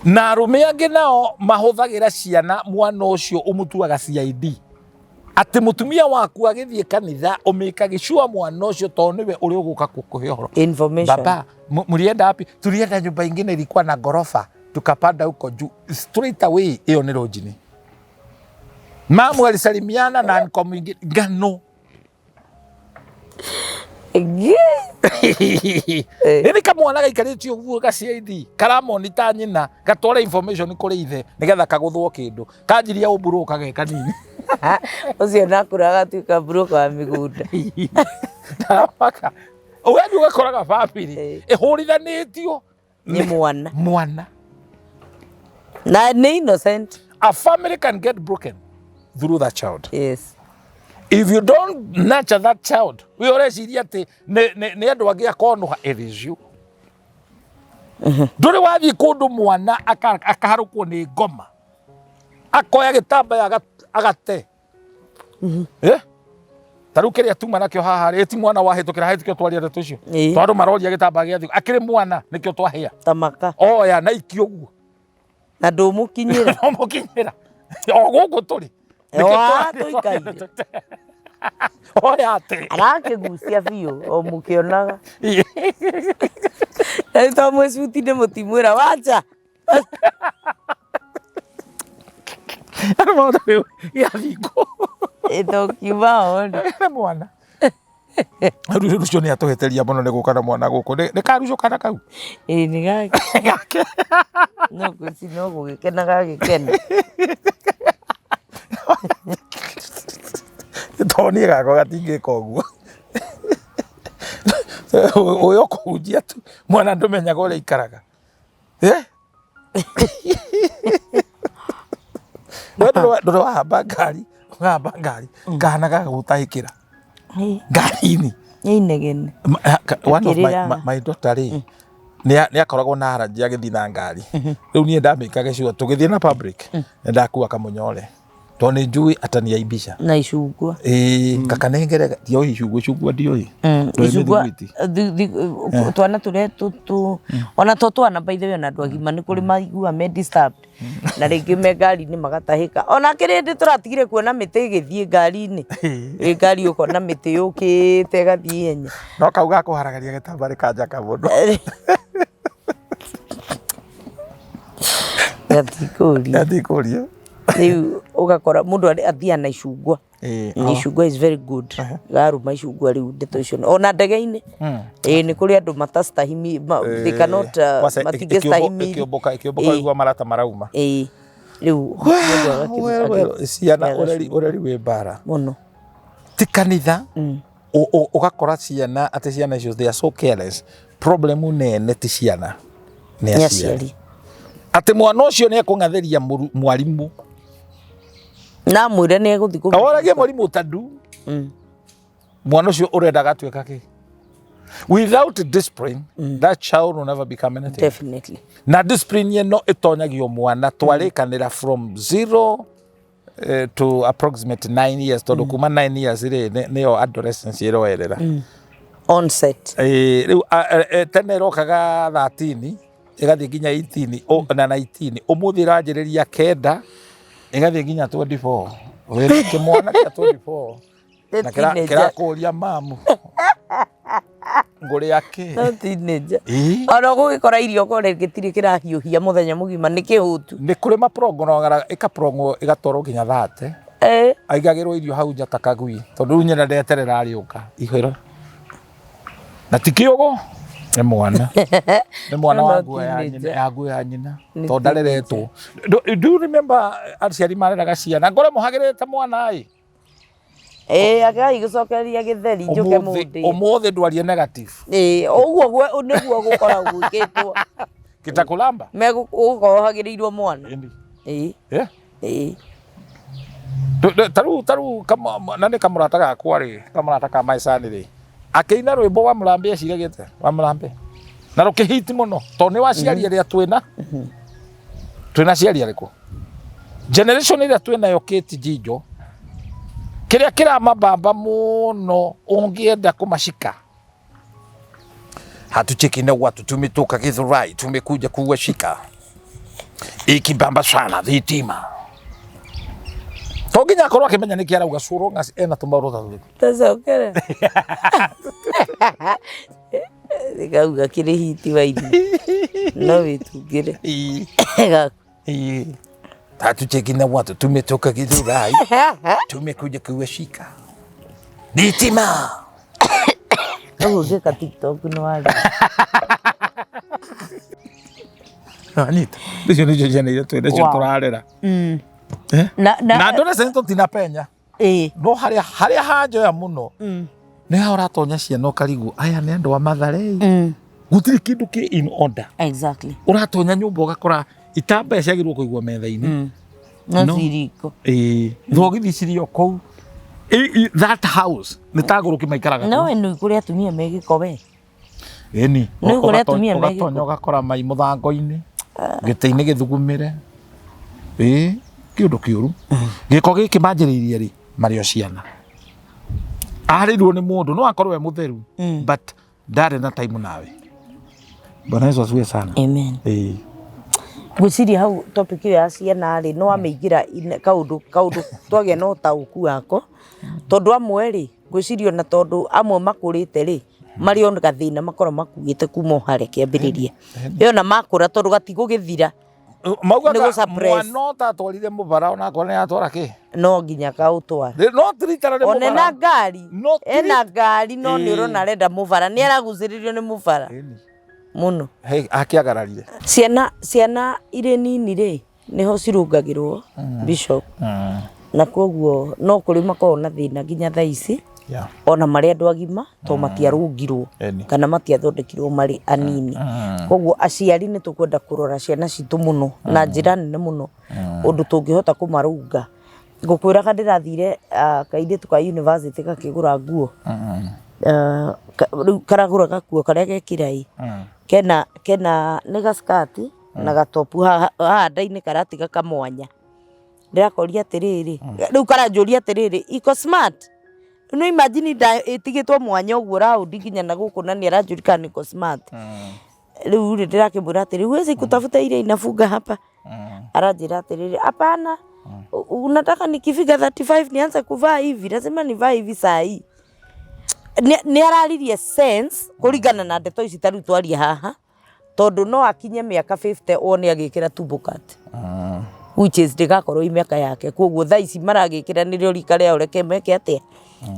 Na arũme angĩ nao mahũthagĩra ciana mwana ũcio ũmũtuaga CID. Atĩ mũtumia waku agĩthiĩ kanitha ũmĩkage sure mwana ũcio tondũ nĩwe ũrĩa ũgũka kũhe ũhoro. Information. Baba, mlienda wapi? Tulienda nyumba ingine ilikuwa na ghorofa, tukapanda huko juu. Straight away ĩyo nĩ rojini. Mamu alisalimiana na nko mwingine ngano. Nĩ kamwana gaikarĩte ũguo ga CID karamonita nyina gatware information kũrĩ ithe nĩgetha kagũthwo kĩndũ kanjiria ũmburũka ge kanini. Ũcio nakũra agatuĩka broker wa mĩgũnda. Ndaramaka. Ũgathiĩ ũgakoraga bamĩrĩ ĩhũrithanĩtio Nĩ mwana. Mwana. Na nĩ innocent. A family can get broken through that child. Yes. If you don't nurture that child, we ũreciria atĩ nĩ andũ angĩ akonũha, it is you. Ndũrĩ wathiĩ kũndũ mwana akaharũkwo nĩ ngoma. Akoya gĩtambaya agate. Ta rĩu kĩrĩa tuma nakĩo haha rĩ, ti mwana wahĩtũkĩra hĩtũkĩra twaria ndeto icio. Tondũ maroria gĩtambaya gĩa thikũ. Akĩrĩ mwana nĩkĩo twahĩa. Tamaka. Oya na ikio ũguo. Na ndũmũkinyĩra. Ndũmũkinyĩra. O gũkũ tũrĩ. Wa, tũikaire. Oya atĩ. Arakĩgucia biũ o mũkĩonaga. Na rĩu to mwĩ cuti-inĩ mũtimwĩra wacha. Maũndũ rĩu gĩathingwo. Ĩ to kiuma ho rĩ. Nĩ mwana. Rĩu rũcio nĩ atũhĩtĩria mũno nĩ gũka na mwana gũkũ. Nĩ karucũ kana kau? Ĩ nĩ gake. Gake. No gwĩci no gũgĩkena gagĩkena. Tondũ niĩ gakwa gatingĩka ũguo. Ũyũ ũkũhunjia tu mwana ndũmenyaga ũrĩa aikaraga. Eh? We ndũrĩ wahamba ngari, ũkahamba ngari, kana gagagũtahĩkĩra ngari-inĩ. Nĩ inegene. One of my daughter rĩ, nĩ akoragwo na allergy agĩthiĩ na ngari. Rĩu niĩ ndamĩkaga sure tũgĩthiĩ na public, nĩ ndakua kamũnyore. Tondũ nĩ njũĩ ataniaibisha. Na icungwa. Ĩĩ, kakanengere, ndiũĩ icungwa, icungwa ndiũĩ. Ndũĩ Icungwa mĩthiguiti. Twana tũrĩa ona to twana by the way ona andũ agima nĩ kũrĩ maiguaga me disturbed na rĩngĩ me ngari-inĩ magatahĩka. Ona kĩrĩndĩ tũratigire kuona mĩtĩ ĩgĩthiĩ ngari-inĩ. Ĩ ngari ũkona mĩtĩ yũkĩte ĩgathiĩ ihenya. No kau ga kũharagania gĩtambaya kanjaka mũno. Gatikũria. Gatikũria. Rĩu ũgakora mũndũ athiaga na icungwa. Ĩĩ. Icungwa is very good. Garũma icungwa rĩu ndeto icio. Ona ndege-inĩ. Ĩĩ nĩ kũrĩ andũ matastahimi, they cannot, Kwanza matingĩstahimili. ĩkĩũmbũka ĩkĩũmbũka ũigua marata marauma. Ĩĩ. Rĩu mũndũ Well, well, ciana ũreri ũreri wĩ mbara. Mũno. Ti kanitha. Ũgakora ciana atĩ ciana icio they are so careless. Problem nene ti ciana nĩ Nĩ aciari. aciari. Atĩ mwana ũcio nĩ ekũng'athĩria mwarimũ. Na amwĩre nĩ egũthiĩ kũmũruta. Oragie mwarimũ tandu. Mwana ũcio ũrenda agatuĩka kĩ? Without discipline, that child will never become anything. Definitely. Na discipline ĩno ĩtonyagio mwana twarĩkanĩra from 0 to approximate 9 years tondũ kuma 9 years rĩ nĩyo adolescence ĩroerera. Onset. Rĩu tene ĩrokaga 13 ĩgathiĩ nginya 18 na 19, ũmũthĩ ĩranjĩrĩria 9 ĩgathiĩ nginya 24. Wĩra kĩmwana kĩa 24 na kĩrakũria mamu ngũrĩa kĩ? No teenager. Ĩĩ. Ona ũgũgĩkora irio ũkore gĩtirĩ kĩrahiũhia mũthenya mũgima nĩ kĩhũtu. Nĩ kũrĩ maprong'oraga ĩkaprong'wo ĩgatwarwo nginya 30. Aigagĩrwo irio hau nja ta kagui tondũ rĩu nyina ndeterera arĩũka ihũra. Na ti kĩũgũ nĩ mwana. Nĩ mwana wa nguo ya nyina, ya nguo ya nyina. Tondũ ndareretwo. Do you remember aciari mareraga ciana? Ngore mũhagĩrĩte mwana ĩ. Ĩĩ agai gũcokereria gĩtheri njũke mũndĩ. Ũmũthĩ ndwarie negative. Ĩĩ ũguo nĩguo gũkoragwo gwĩkĩtwo. Kitakũlamba? Megũkorwo hagĩrĩirwo mwana. Ĩĩ. Ĩĩ. Tarĩu tarĩu na nĩ kamũrata gakwa rĩ, kamũrata ka maicani rĩ, akĩina rwĩmbo wa Mũrambĩ eciragĩte wa Mũrambĩ na rũkĩhiti mũno tondũ nĩ waciari arĩa twĩna twĩna aciari arĩkũ generation ĩrĩa twĩnayo Kate Jinjo kĩrĩa kĩramabamba mũno ũngĩenda kũmacika hatucheki na watu tumetoka Githurai tumekuja kuwashika ikibamba sana thitima to nginya akorwo akĩmenya nĩkĩ arauga so long as ena tũmaũndũ ta tũtũ Tũcokere. Gĩkauga kĩrĩ hiti waini. No wĩtungĩre. Gaku. Hatucheki na watu tumetoka Githurai tumekuja kuwashika thitima. Ũguo ũngĩka TikTok nĩ wagĩra. Anyita. Icio nĩcio ciana iria twĩ nacio tũrarera. Na Na adolescence tũtinapenya. Ĩĩ. No harĩa harĩa hanjoya mũno nĩ haha ũratonya ciana ũkarigwo aya nĩ andũ a Mathare gũtirĩ kĩndũ kĩ in order. Exactly. Ũratonya nyũmba ũgakora itambaya ciagĩrĩirwo kũigwo metha-inĩ. No ciriko. Ĩĩ. Thogithi cirĩ o kũu. That house nĩ ta ngũrũki maikaraga No we nĩ kũrĩ atumia me gĩko we. Ĩni. Nĩ kũrĩ atumia me gĩko. Ũgatonya ũgakora mai mũthango-inĩ, gĩtĩ-inĩ gĩthugumĩre. Ĩĩ, kĩũndũ kĩũru. Gĩko gĩkĩ manjĩrĩirie rĩ, marĩ o ciana. Arĩirwo nĩ mũndũ, no akorwo e mũtheru, but ndarĩ na time nawe. Bwana Yesu asifiwe sana. Amen. Ĩĩ. Ngwĩciria hau topic ĩyo ya ciana rĩ, nĩ wamĩingĩra kaũndũ kaũndũ twagĩa na ũtaũku wako, tondũ amwe rĩ, ngwĩciria ona tondũ amwe makũrĩte rĩ, marĩ o gathĩna makoragwo makuĩte kuma o harĩa kĩambĩrĩria. Ĩ ona makũra tondũ gatigũgĩthira. Nĩ Maugaga gũ-suppress. mwana ũtatwarire mũbara onakorwo nĩ atwara kĩ No nginya kaũtware. No ti rita rĩrĩ Ona ena mũbara. ngari, No ti ena ngari no nĩ Ĩĩ. ũrona arenda mũbara, nĩ aragucĩrĩrio nĩ mũbara Ĩni. mũno. Hey, akĩagararire. Ciana ciana irĩ nini rĩ, nĩho cirũngagĩrwo Bishop, na koguo no kũrĩ makoragwo na thĩna nginya thaa ici ona marĩ andũ agima to matiarũngirwo Ĩni. kana matiathondekirwo marĩ anini. Koguo aciari nĩ tũkwenda kũrora ciana citũ mũno na njĩra nene mũno ũndũ tũngĩhota kũmarũnga. Ngũkwĩraga ndĩrathire kairĩtu ka university gakĩgũra nguo, rĩu karagũra gakuo karĩa gekĩra ĩ, kena kena nĩ gaskati na gatopu haha haha nda-inĩ karatiga kamwanya. Ndĩrakoria atĩrĩrĩ, rĩu karanjũria atĩrĩrĩ, iko smart? Rĩu nĩ imagine nda ĩtigĩtwo mwanya ũguo round nginya na gũkũ na nĩ aranjũria kana niko smart. Rĩu rĩ ndĩrakĩmwĩra atĩrĩ, huwezi kutafuta ile inafunga hapa? Aranjĩra atĩrĩrĩ, hapana, unataka nikifika 35 nianze kuvaa hivi? Lazima nivae hivi saa hii. Nĩ araririe sense kũringana na ndeto ici ta rĩu twaria haha, tondũ no akinye mĩaka 50 wone agĩkĩra tumbo cut, which is ndĩgakorwo i mĩaka yake. Koguo thaa ici maragĩkĩra nĩrĩo rika rĩao, reke meke atĩa,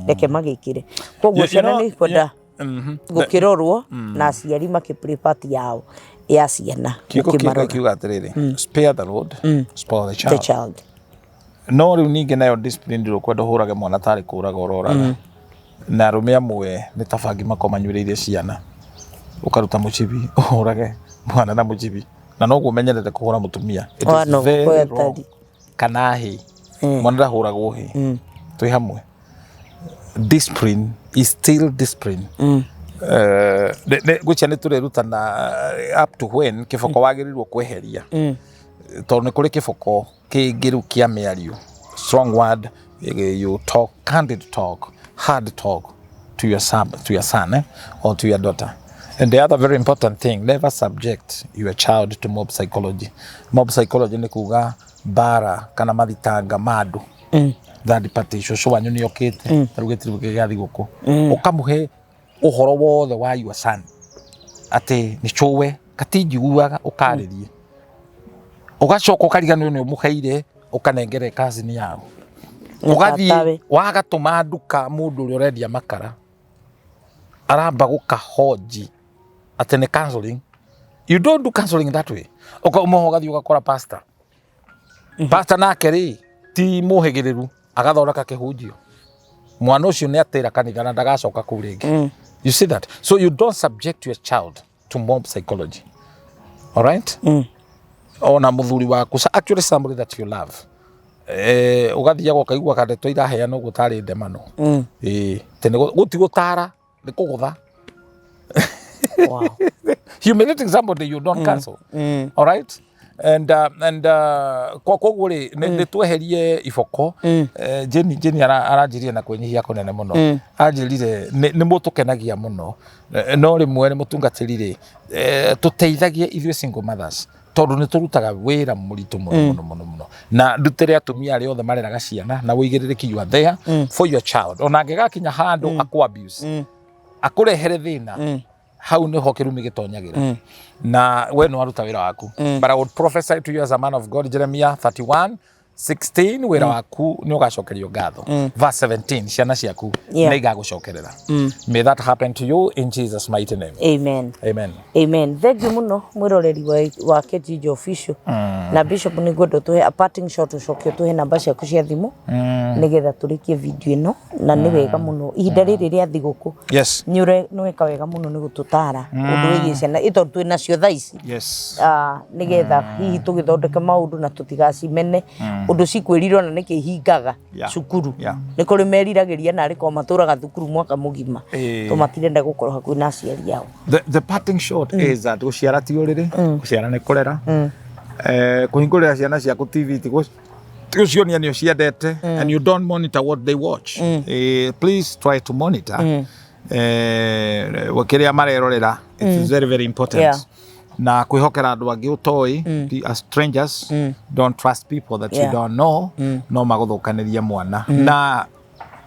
reke magĩkĩre. Koguo ciana nĩ ikwenda gũkĩrorwo na aciari makĩ play part yao ya ciana. Kiugo kĩngĩ gũkĩmarora. Kiuga atĩrĩrĩ, spare the rod, spoil the the child. Child. No rĩu ningĩ nayo discipline ndũkwenda ũhũrage mwana tarĩ kũraga ũroraga, na arũme amwe nĩ ta bangi makoragwo manyuĩrĩire ciana, ũkaruta mũcibi ũhũrage mwana na mũcibi, na noguo ũmenyerete kũhũra mũtumia. It is Wano, very kwetari. wrong. Kana hĩ, mwana ndahũragwo hĩ. Twĩ hamwe, discipline is still discipline. Ngwĩciria nĩ tũrerutana up to when kĩboko wagĩrĩirwo kweheria, tondũ nĩ kũrĩ kĩboko kĩngĩ rĩu kĩa mĩario, strong word, you talk candid talk, hard talk to your son, to your son or to your daughter. And the other very important thing, never subject your child to mob psychology. Mob psychology nĩ kuga mbara kana mathitanga ma andũ, third party, cũcũ wanyu nĩ okĩte tarĩu gĩtirĩ gĩa thigũkũ, ũkamũhe ũhoro wothe wa your son atĩ nĩ cũwe katinjiguaga, ũkarĩrie, ũgacoka ũkariganĩrwo nĩ ũmũheire, ũkanengere cousin yao, ũgathiĩ tatawe. wagatũma nduka mũndũ ũrĩa ũrendia makara aramba gũkahoji atĩ nĩ counseling. You don't do counseling that way. Ũkauma ho ũgathiĩ ũgakora pastor. Pastor nake rĩ ti mũhĩgĩrĩru, agathondeka kĩhunjio, mwana ũcio nĩ atĩra kanitha na ndagacoka kũu rĩngĩ. You see that? So you don't subject your child to mob psychology, all right? Ona mũthuri waku, actually somebody that you love, ũgathiaga ũkaigua kandeto iraheana ũguo tarĩ ndemano. Tĩ nĩ gũti gũtara, nĩ kũgũtha. Humiliating somebody you don't cancel, all right? And koguo rĩ nĩ tweherie iboko. Jenny aranjĩrire na kwĩnyihia kũnene mũno, anjĩrire nĩ mũtũkenagia mũno. No rĩmwe nĩ mũtungatĩri rĩ, tũteithagie ithuĩ single mothers, tondũ nĩ tũrutaga wĩra mũritũ mũno mũno mũno mũno, na ndutĩre atumia arĩa othe mareraga ciana na ũigĩrĩrĩki. You are there for your child, ona angĩgakinya handũ akũ abuse, akũrehere thĩna, hau niho kirumi gĩtonyagĩra na we nĩ waruta wĩra waku. But I would prophesy to you as a man of God, Jeremiah 31 16, wĩra waku nĩ ũgacokerio ngatho. Verse 17, ciana ciaku nĩ igagũcokerera. May that happen to you in Jesus' mighty name. Amen. Amen. Amen. Thank you muno mwiroreri wa Kejijo Official. Na Bishop, nĩ ngwenda ũtũhe a parting shot, ũcoke ũtũhe namba ciaku cia thimũ nĩgetha tũrĩkie video ĩno, na nĩ wega mũno ihinda rĩrĩ rĩa thigũkũ. Nĩ weka wega mũno nĩ gũtũtara ũndũ wĩgiĩ ciana ĩ, tondũ twĩ nacio thaa ici. Nĩgetha hihi tũgĩthondeke maũndũ na tũtigacimene ũndũ cikwĩrire ona nĩkĩ ihingaga cukuru. Nĩ kũrĩ meriragĩria narĩ korwo matũraga thukuru mwaka mũgima, to matirenda gũkorwo hakuhĩ na aciari ao. The parting shot is that gũciara ti ũrĩrĩ, gũciara nĩ kũrera. Kũhingũrĩra ciana ciaku TV ti gũcionia nĩ ũciendete and you don't monitor what they watch. Please try to monitor kĩrĩa marerorera. It is very very important. Na kwĩhokera andũ angĩ ũtoĩ, as strangers, don't trust people that you don't know, no magũthũkanĩrie mwana. Na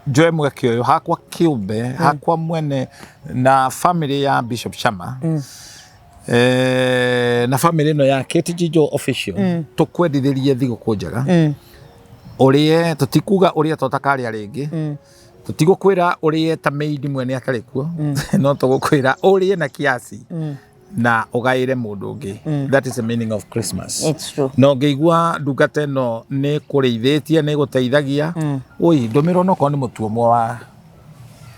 njoe mweke ũyũ hakwa kĩũmbe, hakwa mwene na family ya Bishop Chama, na family ĩno ya KTG Joe Official, tũkwendithĩrie thigũkũ njega. Ũrĩe, tũtikuga ũrĩe to takarĩa rĩngĩ, tũtigũkwĩra ũrĩe ta maid mwene atarĩ kuo, no tũgũkwĩra ũrĩe na kiasi na ũgaĩre mũndũ ũngĩ. That is the meaning of Christmas. It's true. Na ũngĩigua ndungata ĩno nĩ kũrĩithĩtie, nĩ gũteithagia, ũi ndũmĩrwo nokorwo nĩ mũtu ũmwe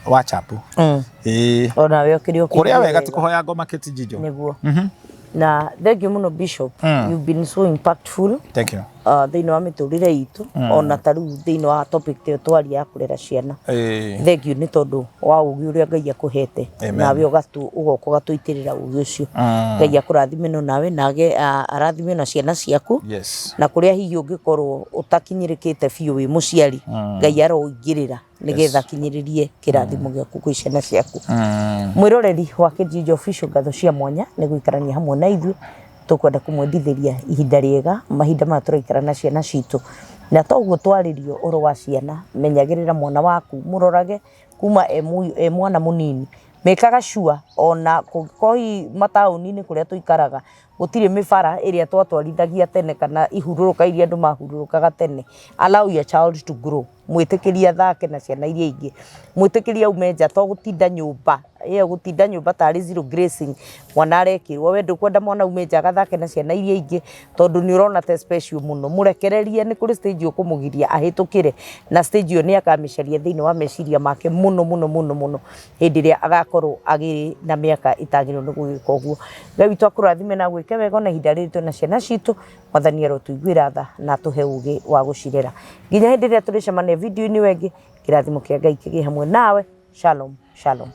wa chapo. Ĩĩ. Onawe ũkĩrĩ kũrĩa wega ti kũhoya ngoma KTG Joe. Nĩguo. Na thank you mũno, Bishop. You've been so impactful Thank you. Thĩinĩ wa mĩtũrĩre itũ, ona ta rĩu thĩinĩ wa topic ĩyo twaria ya kũrera ciana. Thank you nĩ tondũ wa ũgĩ ũrĩa Ngai akũhete. Amen. Nawe ũgoka ũgatũitĩrĩra ũgĩ ũcio. Ngai akũrathime no nawe nage arathime na ciana ciaku. Na kũrĩa hihi ũngĩkorwo ũtakinyĩrĩkĩte biũ wĩ mũciari, Ngai aroingĩrĩra nĩgetha akinyĩrĩrie kĩrathimo gĩaku kwĩ ciana ciaku. Mwĩroreri wa KTG Official, ngatho cia mwanya nĩ gũikarania hamwe na ithuĩ. Tũkwenda kũmwendithĩria ihinda rĩega mahinda maya tũraikara na ciana citũ, na toguo twarĩrio ũhoro wa ciana. Menyagĩrĩra mwana waku, mũrorage kuma e mwana mũnini, mekaga sure ona kũngĩkorwo hihi mataũni-inĩ kũrĩa tũikaraga gũtirĩ mĩbara ĩrĩa twatwarithagia tene kana ihurũrũka iria andũ mahurũrũkaga tene. Allow your child to grow. Mwĩtĩkĩrie athake na ciana iria ingĩ, mwĩtĩkĩrie aume nja, to gũtinda nyũmba ĩyo, gũtinda nyũmba tarĩ zero grazing mwana arekĩrwo. We ndũkwenda mwana aume nja agathake na ciana iria ingĩ tondũ nĩ ũrona te special mũno. Mũrekererie, nĩ kũrĩ stage ũkũmũgiria ahĩtũkĩre, na stage ĩyo nĩ akamĩcaria thĩinĩ wa meciria make mũno mũno mũno mũno hĩndĩ ĩrĩa agakorwo agĩrĩ na mĩaka ĩtagĩrĩirwo nĩ gũgĩka ũguo. Ngai witũ akũrathime na agwĩke wega ona ihinda rĩrĩ twĩna ciana citũ. Mwathani arotũiguĩra tha na atũhe ũgĩ wa gũcirera. Nginya hĩndĩ ĩrĩa tũrĩcemania video-inĩ ĩyo ĩngĩ, kĩrathimo kĩa Ngai kĩgĩe hamwe nawe. Shalom, shalom.